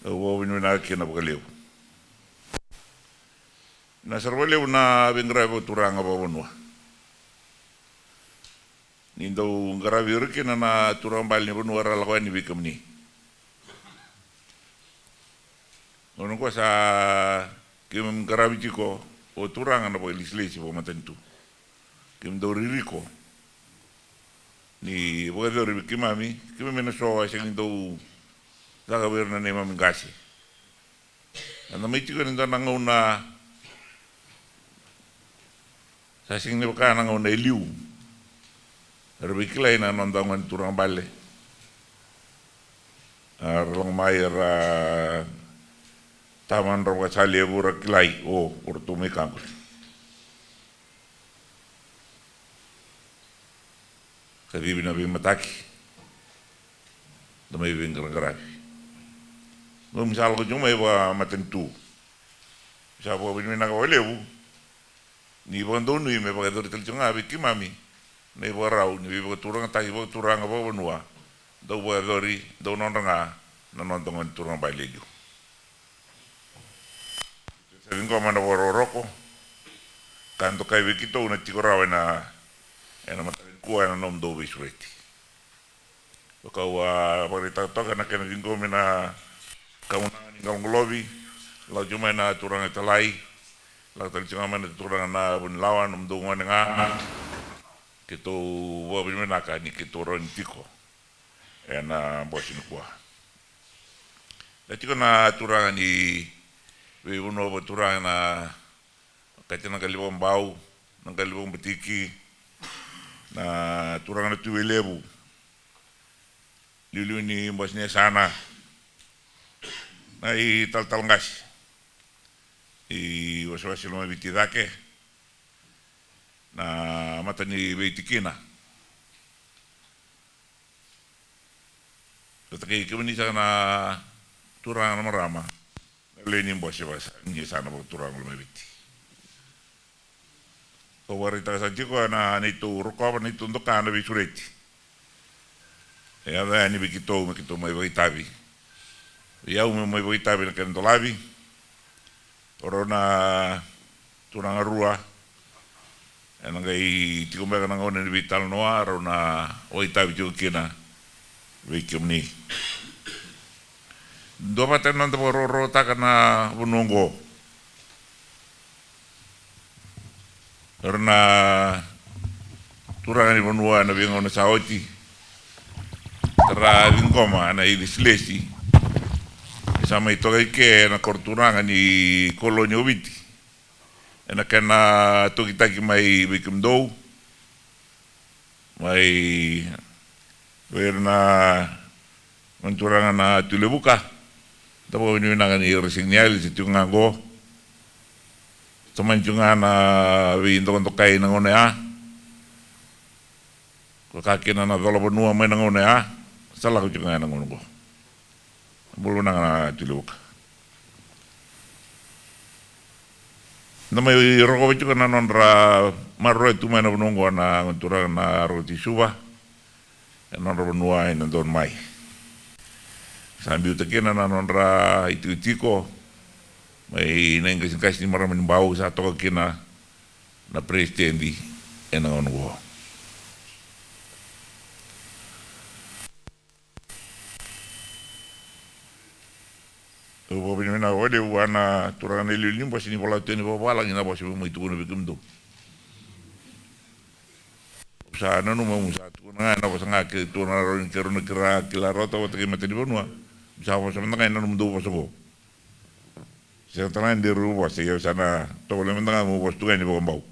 Au vakavinavinaka kina vakalevu. Na sara vakalevu na veiqaravi vakaturaga vakavanua. Ni dau qaravi ira kina na turaga bale ni vanua era lako yani vei kemuni. Gauna qo sa keimami qaravi tiko o turaga na vakailesilesi vakamatanitu. Keimami dau ririko ni vakayacori vei keimami, keimami na so e sega ni dau caka vei ira na neimami qase. Eda mai tiko ena dua na gauna sa sega ni vaka na gauna e liu. Era veikilai na noda gone turaga bale. Era lako mai era tama na dra vakasalevu, ra kilai o, o ratou mai Kaqoli. Kacivi na veimataki. Da mai veiqaraqaravi. Nomu sa lako tiko mai vakamatanitu. Sa vakavinavinaka vakalevu. Ni vakadonui me vakayacori tale tiko ga vei keimami na ivakarau ni veivakaturagataki vakaturaga vakavanua. Dau vakayacori, dau nodra ga na noda gone turaga bale e liu. Sa ciqoma na vakarokoroko ka dokai vei keitou na tiko rawa ena, ena mataka nikua ena nomudou veisureti. Vaka au a vakaraitaka toka na kena ciqomi na kamunaga ni qaloqalovi, lako tiko mai na turaga italai, lako tale tiko ga mai na turaga na vunilawa, nomudou gone ga. Keitou vakavinavinaka ni keitou rawa ni tiko ena bose nikua. E tiko na turaga ni veivanua vakaturaga na Kati na qali vakabau, na qali vakabatiki, na turaga na Tui Vailevu, liuliu ni bose ni yasana, na italatala qase, iwasewase Lomaiviti cake, na mata ni veitikina. Vata kei kemuni saka na turaga na marama, na lewe ni bose vaka sa, ni yasana vakaturaga Lomaiviti. Au vakaraitaka saka tiko na neitou rokova, neitou doka na veisureti. E yaco yani vei keitou me keitou mai vakaitavi. Vei au meu mai vakaitavi na kena dolavi. O rau na turaga rua ena qai tiko beka na gauna ni veitalanoa, rau na vakaitavi tiko kina vei kemuni. Duavata na noda vakarokorokotaka na vanua oqo. Era na turaga ni vanua ena veigauna sa oti, era ciqoma na ilesilesi e sa mai toka i ke ena koro turaga ni koloni o Viti, ena kena tokitaki mai vei kemudou, mai vei ira na gone turaga na Tui Levuka. Da vakavinavinaka ni ra sega ni yali, sa tiko ga qo. Tomani tiko ga na veidokadokai na gauna ya. Ko ka kina na cola vanua mai na gauna ya, sa lako tiko ga ena gauna qo. Bula vinaka na Tui Levuka. Da mai rokova tiko na nodra maroroya tu mai na vanua oqo na gone turaga na Roko Tui Suva, ena nodra vanua ena donu mai. Sa biuta kina na nodra itikotiko mai na iqasiqasi ni marama ni Bau, sa toka kina na peresitedi ena gauna oqo. Au vakavinavinaka vakalevu vua na turaga na iliuliu ni bose ni vola tu yani vakavalagi na vosa meu mai tukuna vei kemudou. Au sa nanuma meu sa tukuna ga ena vosa ga kei tukuna rawa ni keirau na kila rawa toka vata kei matanivanua. Meu sa vosa mada ga ena nomudou vosa oqo. Sega tale ga ni dei rau vosa, ia au sa na tovolea mada ga meu vosa tu ga yani vakabau.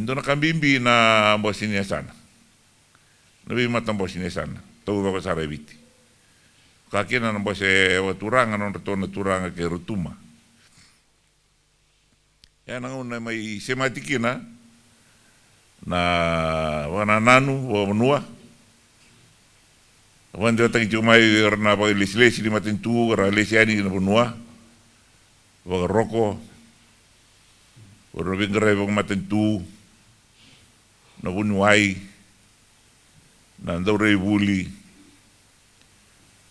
Dua na ka bibi na bose ni yasana. Na veimatabose ni yasana taucoko sara e Viti. Ka kina na bose vakaturaga, na nodratou na turaga kei Rotuma. Ia na gauna e mai semati kina na vakanananu vakavanua. Vakadewataki tiko mai o ira na vakailesilesi ni matanitu ka ra lesi yani ki na vanua. Vakaroko, o ira na veiqaravi vakamatanitu, na vuniwai, na dauraivuli,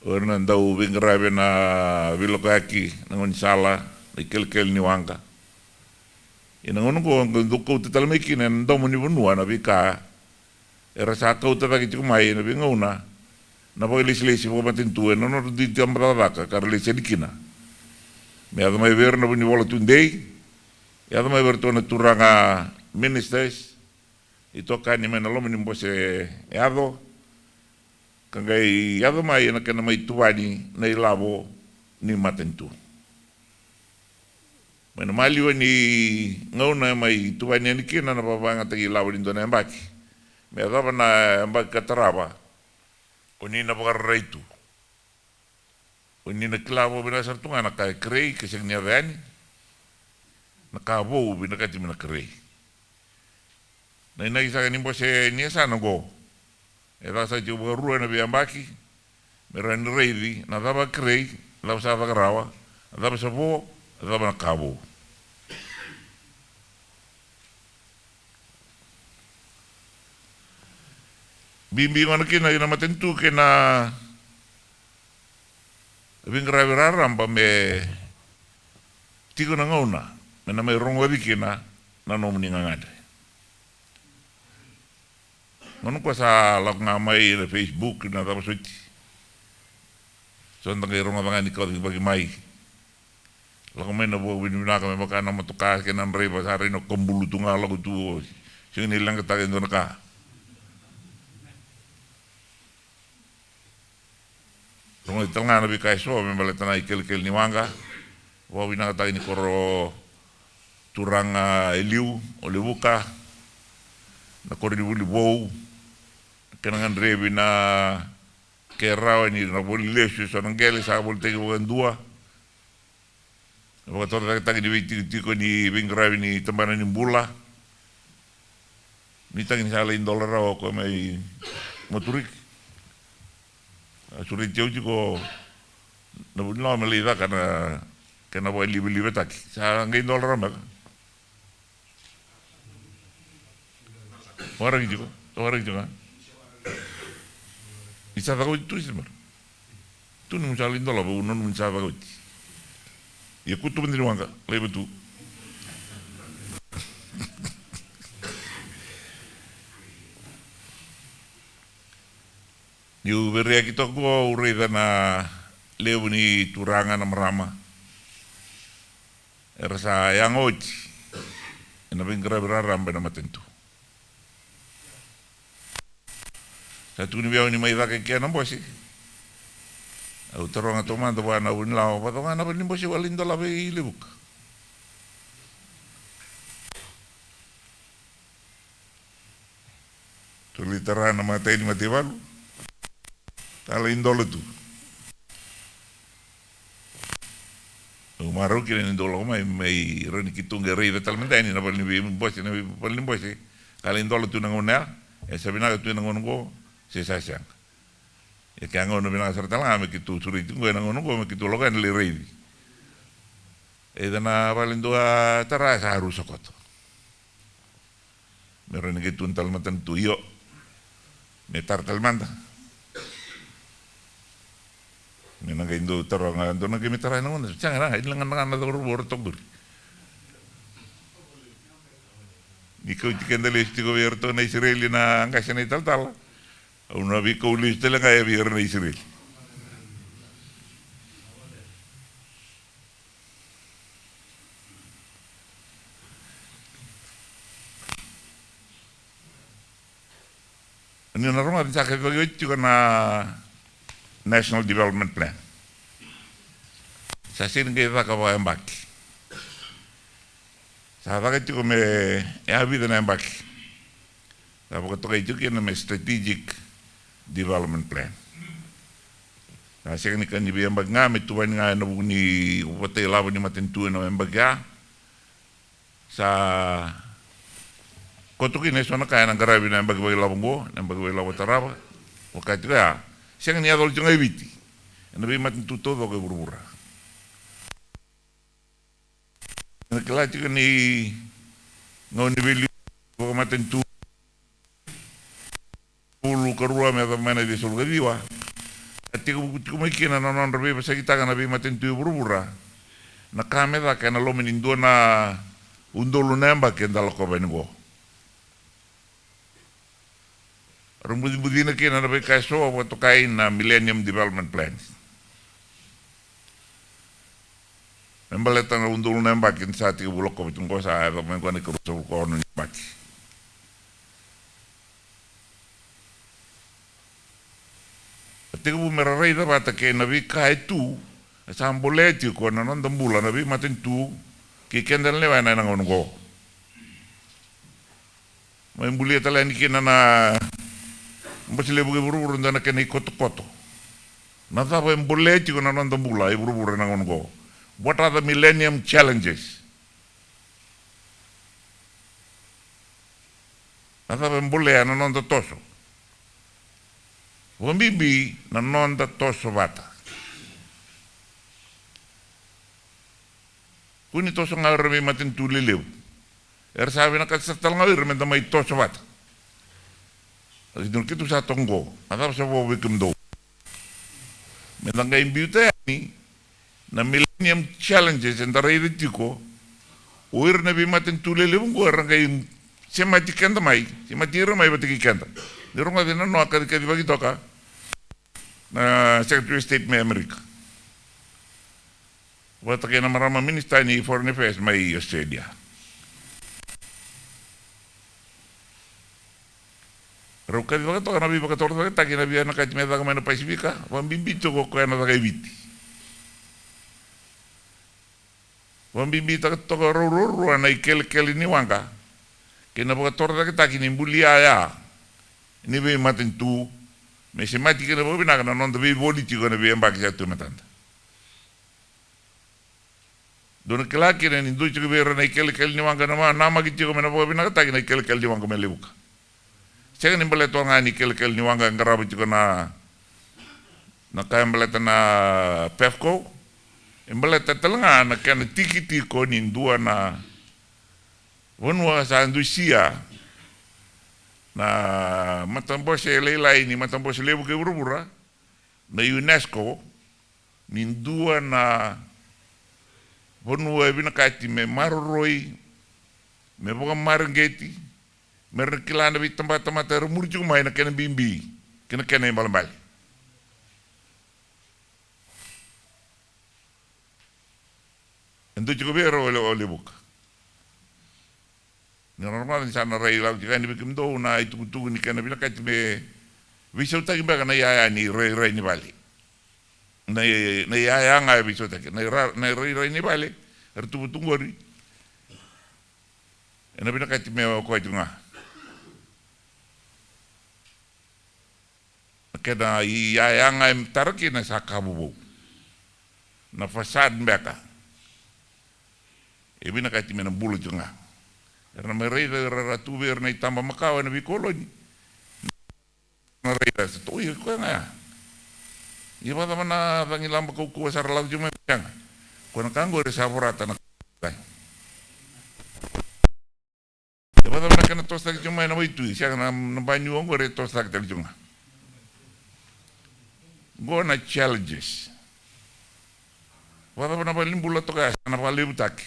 o ira na dau veiqaravi ena veilakoyaki, na gaunisala, na ikelekele ni waqa. Ia na gauna oqo, oqo dau kauta tale mai kina ena domo ni vanua na veika era sa kauta cake tiko mai ena veigauna na vakailesilesi vakamatanitu ena nodra dui tabacakacaka ka ra lesi yani kina. Me yaco mai vei ira na vunivola tudei, yaco mai vei iratou na turaga ministers, itokani mai na loma ni bose yaco, ka qai yaco mai ena kena mai tuvani na ilavo ni matanitu. Mai na maliwa ni gauna e mai tuvani yani kina na vakayagataki ilavo ni dua na yabaki. Me yacova na yabaki ka tarava, o ni na vakararai tu. O ni na kila vakavinaka sara tu ga na ka e kerei ka sega ni yaco yani. Na ka vou vinakati me na kerei. Na inaki saka ni bose ni yasana oqo, e caka saka tiko vakarua ena veiyabaki me rawa ni raici na cava a kerei, na cava sa caka rawa, na cava sa vo, na cava na ka vou. Bibi gona kina ina matanitu kei na veiqaravi raraba me tiko na gauna me na mai rogoci kina na nomuni gagadre. Gauna ko sa lako ga mai na Facebook na cava soti. So da qai rogoca ga ni kaucaki mai. Lako mai na vakavinavinaka me vaka na motoka kei na draiva sa rai na kabulu tu ga lako tu. Sega ni leqataka e dua na ka. Rogoci tale ga na veika eso me baleta na ikelekele ni waqa. Vakavinavinakataki ni koro turaga e liu o Levuka, na koronivuli vou, na kena gadrevi na ke rawa ni na voli lesu eso na qele sa volitaki vakadua. Vakatorocaketaki ni veitikotiko ni veiqaravi ni tabana ni bula. Ni tagi ni sa lai dola rawa o koya mai Maturiki. A sureti au tiko na vunilawa me lai caka na kena vakalivalivataki. Sa qai dola rawa beka. Waraki tiko, waraki tiko. Ni sa caka oti tu, Simar. Tu ni musa lai dola, vau nonu ni sa caka oti. Ia kutu mada ni waqa, lai vatu. Niu vereaki toka qo, au raica na levu ni turaga na marama. Era sa yaga oti ena veiqaravi raraba ena matanitu. Sa tukuni vei au ni mai caka e kea na bose. Au taroga taumada vua na vunilawa, vacava ga na vale ni bose au a lai dolava i Levuka. Tou lai tara na matai ni mataivalu. Sa lai dola tu. Au marau kina ni dou lako mai, mai rawa ni keitou qai raica tale mada yani na vale ni veibose, na vale ni bose. Ka lai dola tu na gauna ya, e sa vinaka tu ena gauna oqo se sa sega. Ia ke a gauna vinaka sara tale ga me keitou sureti qo ena gauna oqo me keitou lako yani lai raici. Eda na vale dua tara sa rusa koto. Me rawa ni qai tu na tale matanitu, io. Me tara tale mada. Me na qai dou taroga, dou na qai me tara ena gauna. Sega na, ila ga na cauravou era toka qori. Ni kauti keda lesu tiko vei iratou na Isireli na qase na italatala. Au na veikau lesu tale ga vei ira na Isireli. Ni na rogoca ni sa kacivaki oti tiko na National Development Plan. Sa sega ni qai caka vakayabaki. Sa caka tiko me yavica na yabaki. Sa vakatokai tiko kina me strategic development plan. Sa sega ni ka ni veiyabaki ga, me tuvani ga ena vuku ni vakailavo ni matanitu ena yabaki ya. Sa koto kina eso na ka ena qaravi na yabaki vakailavo oqo, na yabaki vakailavo tarava. Vaka tiko ya, sega ni yaco tiko ga i Viti, ena veimatanitu taucoko e vuravura. Ena kila tiko ni gauna ni veiliutaki vakamatanitu ulu ka rua me yacova mai na ciwasagavulu ka ciwa, a tekivu tiko mai kina na nodra veivosakitaka na veimatanitu e vuravura na ka me caka ena loma ni dua na udolu na yabaki eda lakova yani oqo. Ra bucibucina kina na veika eso vakatokai na Millennium Development Plan. Me baleta na udolu na yabaki ni sa tekivu lakova tiko oqo, sa yaco mai oqo na ikaruasagavulu ka ono ni yabaki. A tekivu me ra raica vata kei na veika e tu, e sa bolea tiko na noda bula na veimatanitu kei keda na lewena ena gauna oqo. Mai bulia tale yani kina na Bose Levu kei Vuravura, dua na kena ikotokoto. Na cava e bolea tiko na noda bula e vuravura ena gauna oqo? What are the millennium challenges? Na cava e bolea na noda toso? Vakabibi na noda toso vata. Kua ni toso ga o ira na veimatanitu lelevu. Era sa vinakata sara tale ga o ira me da mai toso vata. Keitou, keitou sa toka oqo, na cava sa vo vei kemudou? Me da qai biuta yani na millennium challenges eda raica tiko. O ira na veimatanitu lelevu oqo era qai semati keda mai, semati ira mai vata kei keda. Ni rogoci na nona kacikaci vakatoka na Secretary of State mai Amerika vata kei na marama minisita ni Foreign Affairs mai Australia. Rau kaci vakatoka na veivakatorocaketaki na veivinakati me caka mai na Pasifika, vakabibi tiko o koya na caka e Viti. Vakabibitaka toka rau ruarua na ikelekele ni waqa kei na vakatorocaketaki ni buli yaya ni veimatanitu, me semati kina vakavinaka na noda veivoli tiko ena veiyabaki sa tu e matada. Dou na kila kina ni dui tiko vei ira na ikelekele ni waqa na ma-, namaki tiko me na vakavinakataki na ikelekele ni waqa mai Levuka. Sega ni baleta ga ni ikelekele ni waqa e qarava tiko na, na ka e baleta na PEFCO. E baleta tale ga na kena tiki tiko ni dua na vanua sa dusia na matabose lailai ni matabose levu kei vuravura, na UNESCO, ni dua na vanua e vinakati me maroroi, me vakamareqeti, me ra kila na veitabatamata era muri tiko mai na kena bibi kei na kena ibalebale. E dua tiko vei ira o Le-, o Levuka. Ni rogoca ni sa na rai lako tiko yani vei kemudou na itukutuku ni kena vinakati me veisautaki beka na iyaya ni rairai ni vale. Na i-, na iyaya ga e veisautaki. Na ira-, na irairai ni vale era tu vata oqori. Ena vinakati me o koya tiko ga. Na kena iyaya ga e tara kina sa ka vovou. Na facade beka. E vinakati me na bula tiko ga. Era na mai raica, era, era tu vei ira na itaba makawa ena veikoloni. Na raica sa tu, oi, koya ga ya. Ia vakacava na cagilaba kaukauwa sa ra lako tiko mai, koya ga. Koya na ka oqori sa vorata na ka. E vakacava na kena tosotaki tiko mai na waitui, sega, na, na baniu oqori e tosotaki tale tiko ga. Qo na challenges. Vakacava na valenibula toka ya sa na vakalevutaki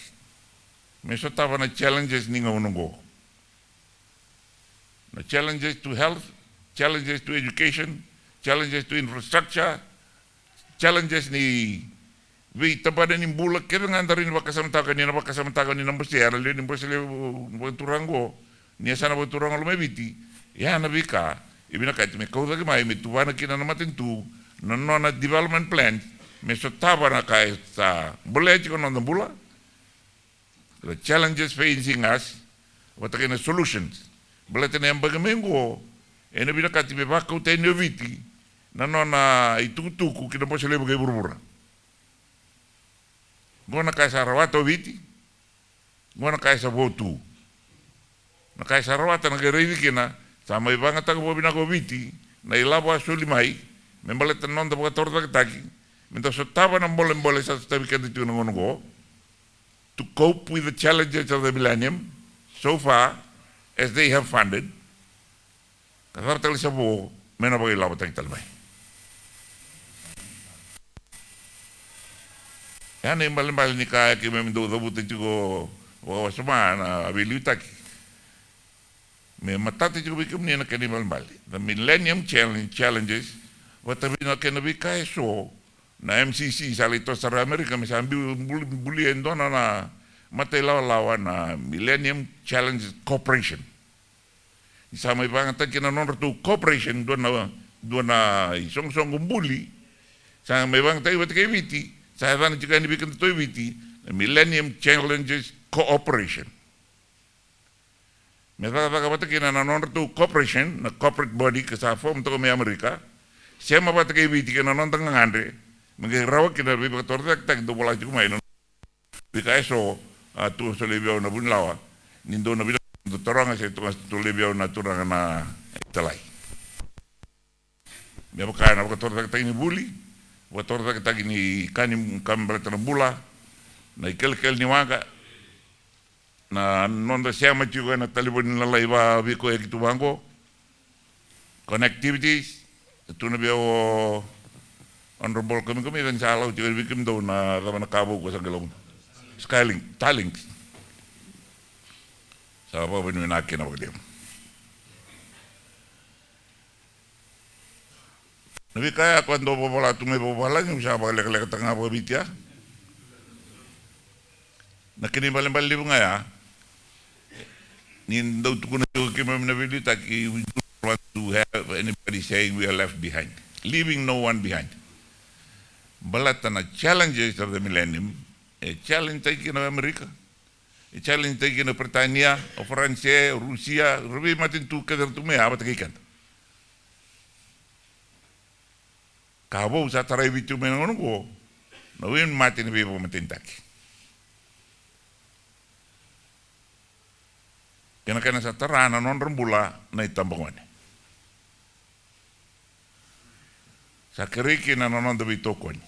me sotava na challenges ni gauna oqo. Na challenges to health, challenges to education, challenges to infrastructure, challenges ni veitabana ni bula kece ga da rawa ni vakasamataka, ni na vakasamataka ni na bose, era lewe ni bose levu vakaturaga oqo, ni yasana vakaturaga loma i Viti. Ya na veika e vinakati me kau cake mai me tuvana kina na matanitu na nona development plan me sotava na ka e sa bolea tiko na noda bula. The challenges facing us, vata kei na solutions Baleta na yabaki mai oqo, ena vinakati me vakauta yani o Viti na nona itukutuku ki na Bose Levu kei vuravura. Oqo na ka e sa rawata o Viti. Oqo na ka e sa vo tu. Na ka e sa rawata na qai raici kina, sa mai vagataka vakavinaka o Viti na ilavo a soli mai me baleta na noda vakatorocaketaki, me da sotava na bolebole sa sotavi keda tiko na gauna oqo, to cope with the challenges of the millennium, so far as they have funded. Ka cava tale sa vo me na vakailavotaki tale mai. Ya na ibalebale ni ka e keimami dau cavuta tiko vakawasoma na veiliutaki. Me matata tiko vei kemuni na kena ibalebale. The Millennium Challenge, challenges, vata vei na kena veika e so, na M C C sa lai toso sara Amerika me sa biu, buli, bulia e dua na, na matailawalawa na Millennium Challenge Corporation. Ni sa mai vagataki na nodratou corporation, dua na, dua na isoqosoqo buli. Sa mai vagataki vata kei Viti, sa yacana tiko yani vei kedatou e Viti, na Millennium Challenges Corporation. Me cakacaka vata kina na nodratou corporation, na corporate body ka sa form toka mai Amerika, sema vata kei Viti kei na noda gagadre, me qai rawa kina na veivakatorocaketaki dau vola tiko mai na veika e so, a tu solia vei au na vunilawa, ni dou na vinakata dou taroga se tu ga solia vei au na turaga na italai. Me vaka na vakatorocaketaki ni vuli, vakatorocaketaki ni ka ni ka me baleta na bula, na ikelekele ni waqa, na noda sema tiko ena talevoni lalai va vei koya ki tu vaqo, connectivities, e tu na vei au Honorable Kamikami, ni sa lau tiko vei kemudou na cava na ka vou ko sa qai lau. Skylink, Starlink. Sa vakavinavinaka kina vakalevu. Na veika ya ko dou vavala tu mai vavalagi, sa vakalekalekataka ga vakaViti ya. Na kena ibalebale levu ga ya, ni dau tukuna tiko keimami na veiliutaki, we do not want to have anybody saying we are left behind. Leaving no one behind. Baleta na challenges of the millennium, e challenge taki kina o Amerika, e challenge taki kina o Peritania, o Faranse, o Rusia, ra veimatanitu kece ra tu mai ya vata kei keda. Ka vou sa tarai Viti tu mai na gauna oqo, na wai ni mate ni veivakamatenitaki. Kei na kena sa tara na nodra bula na itabagone. Sa kerei kina na noda veitokoni.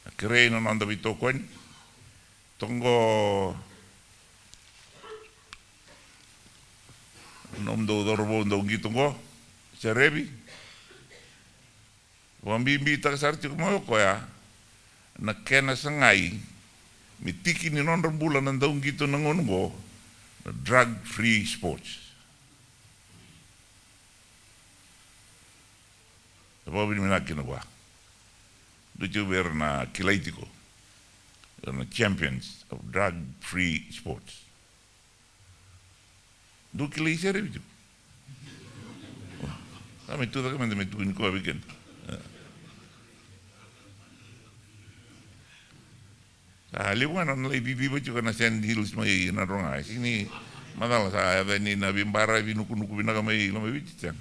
Sa kerei na noda veitokoni. Toqo nomudou cauravou dau qito oqo, Serevi. Vakabibitaka sara tiko mai o koya na kena sagai me tiki ni nodra bula na dauqito na gauna oqo na drug free sports. Sa vakavinavinaka kina vua. Dua tiko vei ira na kilai tiko, ira na champions of drug free sports. Dou kilai Serevi tiko. Sa mai tu cake mada me tukuni koya vei keda. Sa levu ga na nona lai ciciva tiko na Sand Hills mai Nadroga. Sega ni macala, sa yaca ni na veibaravi nukunuku vinaka mai Lomaiviti, sega.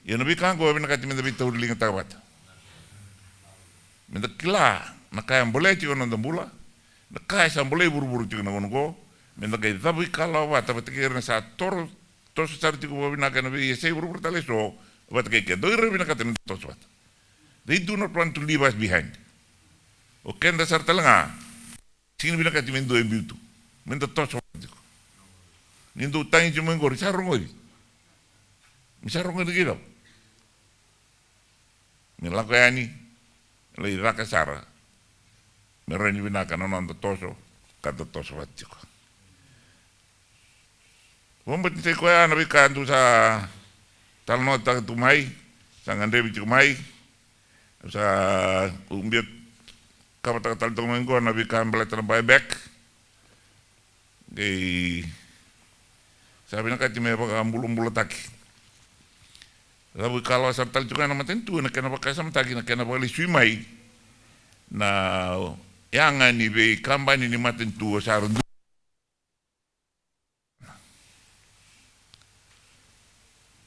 Ia na veika oqo e vinakati meda veitauriligataka vata. Meda kila na ka e bolea tiko na noda bula, na ka e sa bolei vuravura tiko na gauna oqo, meda qai cavuikalawa vata, vata kei ira na sa toro, toso sara tiko vakavinaka ena veiyasai vuravura tale eso, vata kei keda. O ira vinakata meda toso vata. They do not want to leave us behind. O keda sara tale ga, sega ni vinakati me dua e biu tu, meda toso vata tiko. Ni dou tagi tiko mai qori, sa rogoci. Me sa rogoci kei cava? Me lako yani, lai caka sara. Me rawa ni vinaka na noda toso, ka da toso vata tiko. Vakabauta ni sa i koya na veika dou sa talanoataka tu mai, sa gadrevi tiko mai. Sa ubia kavataka tale toka mai qo na veika baleta na buyback. Qai sa vinakati me vakabulabulataki. Cavuikalawa sara tale tiko ena matanitu ena kena vakasamataki na kena vakalesui mai na yaga ni veikabani ni matanitu o sa ra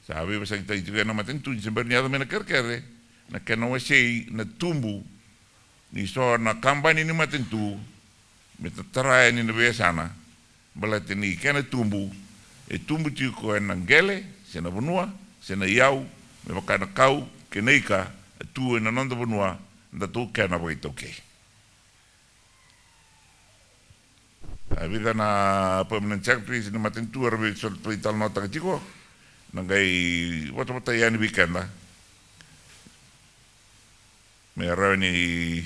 Sa veivosakitaki tiko ena matanitu ni se bera ni yaco mai na kerekere, na kena wasei na tubu ni so na kabani ni matanitu me tatara yani na veiyasana, baleta ni kena tubu e tubu tiko ena qele se na vanua se na iyau, me vaka na kau kei na ika e tu ena noda vanua, da taukena vakaitaukei. A vica na permanent secretaries ni matanitu era veitalanoataka tiko na qai votavota yani vei keda me rawa ni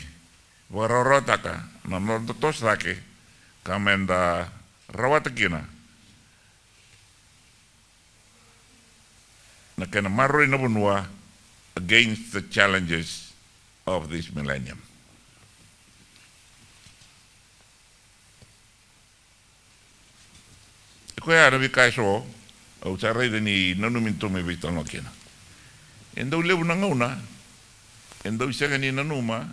vakarawarawataka na noda toso cake ka meda rawata kina na kena maroroi na vanua against the challenges of this millennium. E koya na veika eso au sa raica ni nanumi ni tou me veitalanoa kina. E dau levu na gauna e dau sega ni nanuma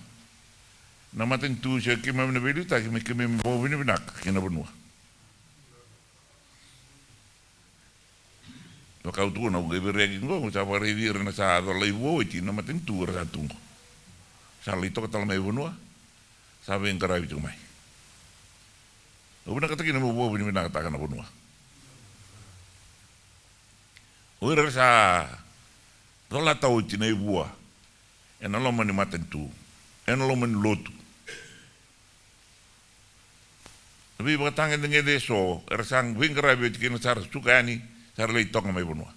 na matanitu se keimami na veiliutaki me keimami vakavinavinaka kei na vanua. Vaka au tukuna, au qai veireaki qo, au sa vakaraici ira na sa colai vua oti na matanitu era sa tu qo. Sa lai toka tale mai vanua, sa veiqaravi tiko mai. Au vinakata kina meu vakavinavinakataka na vanua. O ira era sa colata oti na ivua ena loma ni matanitu, ena loma ni lotu. Na veivakatagedegede eso era sa veiqaravi oti kina, sa ra suka yani, sa ra lai toka mai vanua.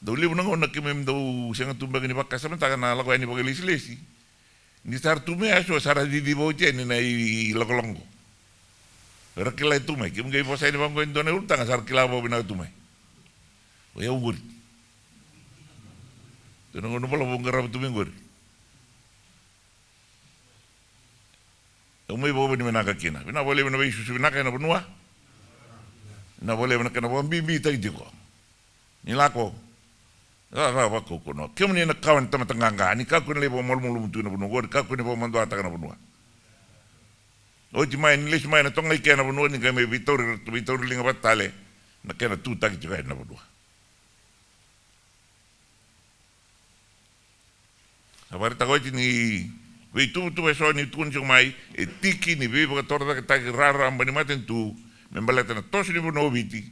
Dau levu na gauna keimami dau sega tu beka ni vakasamataka na lako yani vakailesilesi. Ni sa ra tu mai eso, sa ra ciciva oti yani na ilakolako. Era kila tu mai, keimami qai vosa yani vaqo e dua na ulutaga, sa ra kila vakavinaka tu mai. O yau qori. Dua na gauna balavu qarava tu mai qori. Au mai vakavinavinaka kina. Vinaka vakalevu na veisusu vinaka ena vanua. Vinaka vakalevu na kena vakabibitaki tiko. Ni lako. Cakacaka vakaukauwa. Kemuni na kawa ni tamata qaqa, ni kakua ni lai vakamalumalumu tu ena vanua qori, kakua ni vakamaduataka na vanua. Oti mai, ni lesu mai na toga i ke na vanua, ni qai mai veitauri, veitauri liga vata tale na kena tutaki tiko ena vanua. Sa vakaraitaka oti ni veituvatuva eso ni tukuni tiko mai, e tiki ni veivakatorocaketaki raraba ni matanitu me baleta na toso ni vanua o Viti,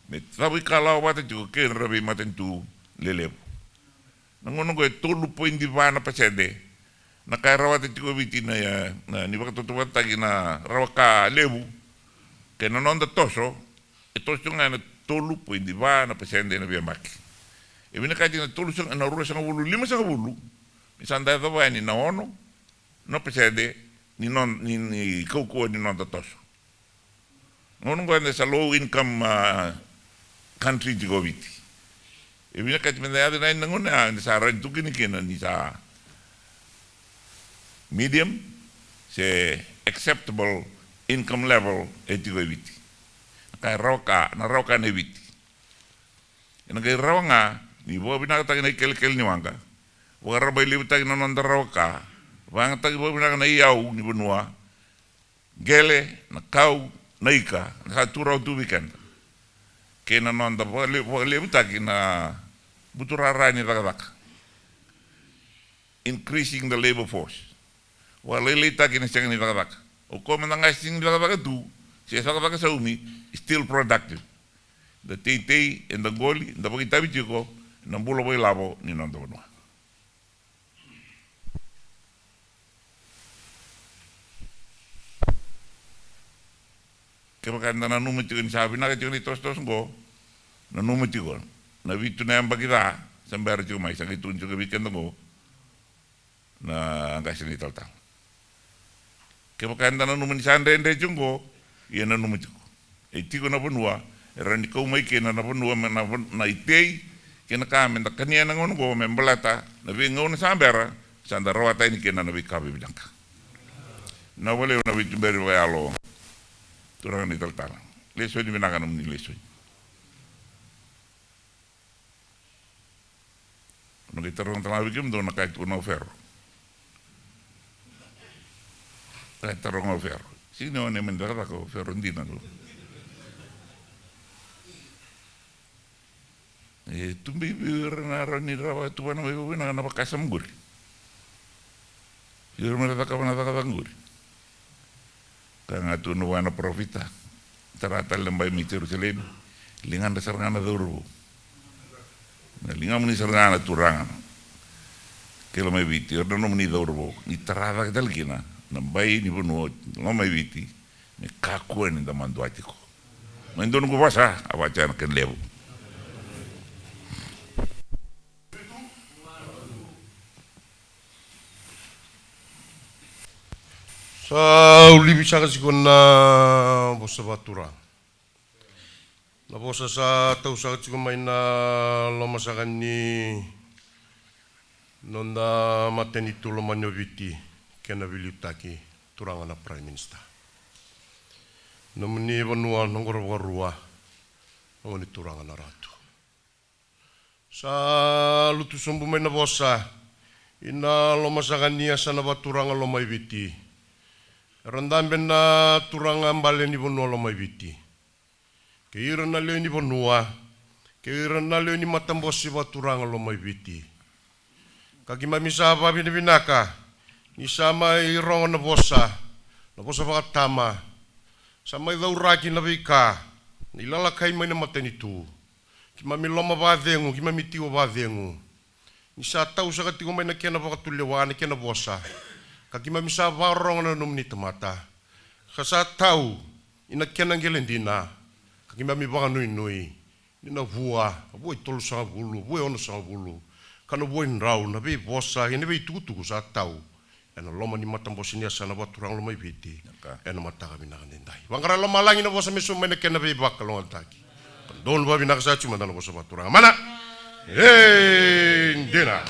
me cavuikalawa vata tiko kei na veimatanitu lelevu. Na gauna oqo e tolu poidi va na pasede na ka e rawata tiko o Viti na, na, ni vakatautauvatataki na rawa ka levu kei na noda toso, e toso tiko ga ena tolu poidi va na pasede ena veiyabaki. E vinakati na tolu sag-, na ruasagavulu, limasagavulu, me sa da yacova yani na ono na pasede ni no-, ni, ni kaukauwa ni noda toso. Gauna oqo eda sa low income, ah, country tiko o Viti. E vinakati meda yaco yani na gauna ya, eda sa rawa ni tukuni kina ni sa medium se acceptable income level e tiko e Viti. Na ka e rawa ka, na rawa ka nei Viti. Ena qai rawa ga ni vakavinakataki na ikelekele ni waqa, vakarabailevutaki na noda rawa ka, vakayagataki vakavinaka na iyau ni vanua, qele, na kau, na ika, na sa tu rawa tu vei keda. Kei na noda vakale-, vakalevutaki na buturara ni cakacaka. Increasing the labor force. Vakalailaitaki na sega ni cakacaka. O koya mada ga e sega ni cakacaka tu, se cakacaka saumi, still productive. Da teitei, eda qoli, da vakaitavi tiko na bula vakailavo ni noda vanua. Kevaka eda nanuma tiko ni sa vinaka tiko na itosotoso oqo, nanuma tiko na vitu na yabaki ca sa bera tiko mai, sa qai tukuni tiko vei keda oqo na qase ni talatala. Kevaka eda nanuma ni sa dredre tiko oqo, ia nanuma tiko. E tiko na vanua e rawa ni kau mai kina na vanua, me na van-, na itei kei na ka meda kania ena gauna oqo me baleta na veigauna sa bera, sa da rawata yani kina na veika vivinaka. Vinaka vakalevu na veituberi vakayalo, turaga na italatala. Lesoni vinaka, nomuni lesoni. Na qai taroga tale ga vei kemudou na ka e tukuna o Fero. Na ka e taroga o Fero. Sega ni o ne mani cakacaka o Fero dina qo. E tu beka vei ira na rawa ni rawa tu vana mai vavuna na vakasama qori. Vei ira me ra cakava na cakacaka qori. Ka ga tu na vua na parofita. Tara tale na bai mai Jerusalemi. Ligadra sara ga na cauravou. Na ligamuni sara ga na turaga. Ke Lomaiviti, ira na nomuni cauravou. Ni tara cake tale kina na bai ni vanua o Lomaiviti. Me kakua ni da madua tiko. Mai dua noqu vosa, a vata na kena levu. Sa ulivi saka tiko na vosa vakaturaga. Na vosa sa tau saka tiko mai na loma saka ni noda matanitu lomani o Viti, kena veiliutaki, turaga na Prime Minister. Nomuni vanua na qoro vakarua, nomuni turaga na Ratu. Sa lutu sobu mai na vosa ina loma saka ni yasana vakaturaga Lomaiviti. Era dabe na turaga bale ni vanua Lomaiviti, kei ira na lewe ni vanua, kei ira na lewe ni matabose vakaturaga Lomaiviti. Ka keimami sa vakavinavinaka ni sa mai rogo na vosa, na vosa vakatama. Sa mai cauraki na veika, na ilalakai mai na matanitu. Keimami loma vakacegu, keimami tiko vakacegu. Ni sa tau saka tiko mai na kena vakatulewa, na kena vosa. Ka keimami sa vakarorogo na nomuni tamata. Ka sa tau ina kena qele dina. Ka keimami vakanuinui ni na vua, na vua e tolusagavulu, vua e onosagavulu. Ka na vua e drau, na veivosa, ena veitukutuku sa tau ena loma ni matabose ni yasana vakaturaga Lomaiviti. Naka. Ena mataka vinaka daidai. Vaqara lomalagi na vosa me sobu mai na kena veivakalougatataki. Ka donu vakavinaka sa tiko mada na vosa vakaturaga. Mana. E dina.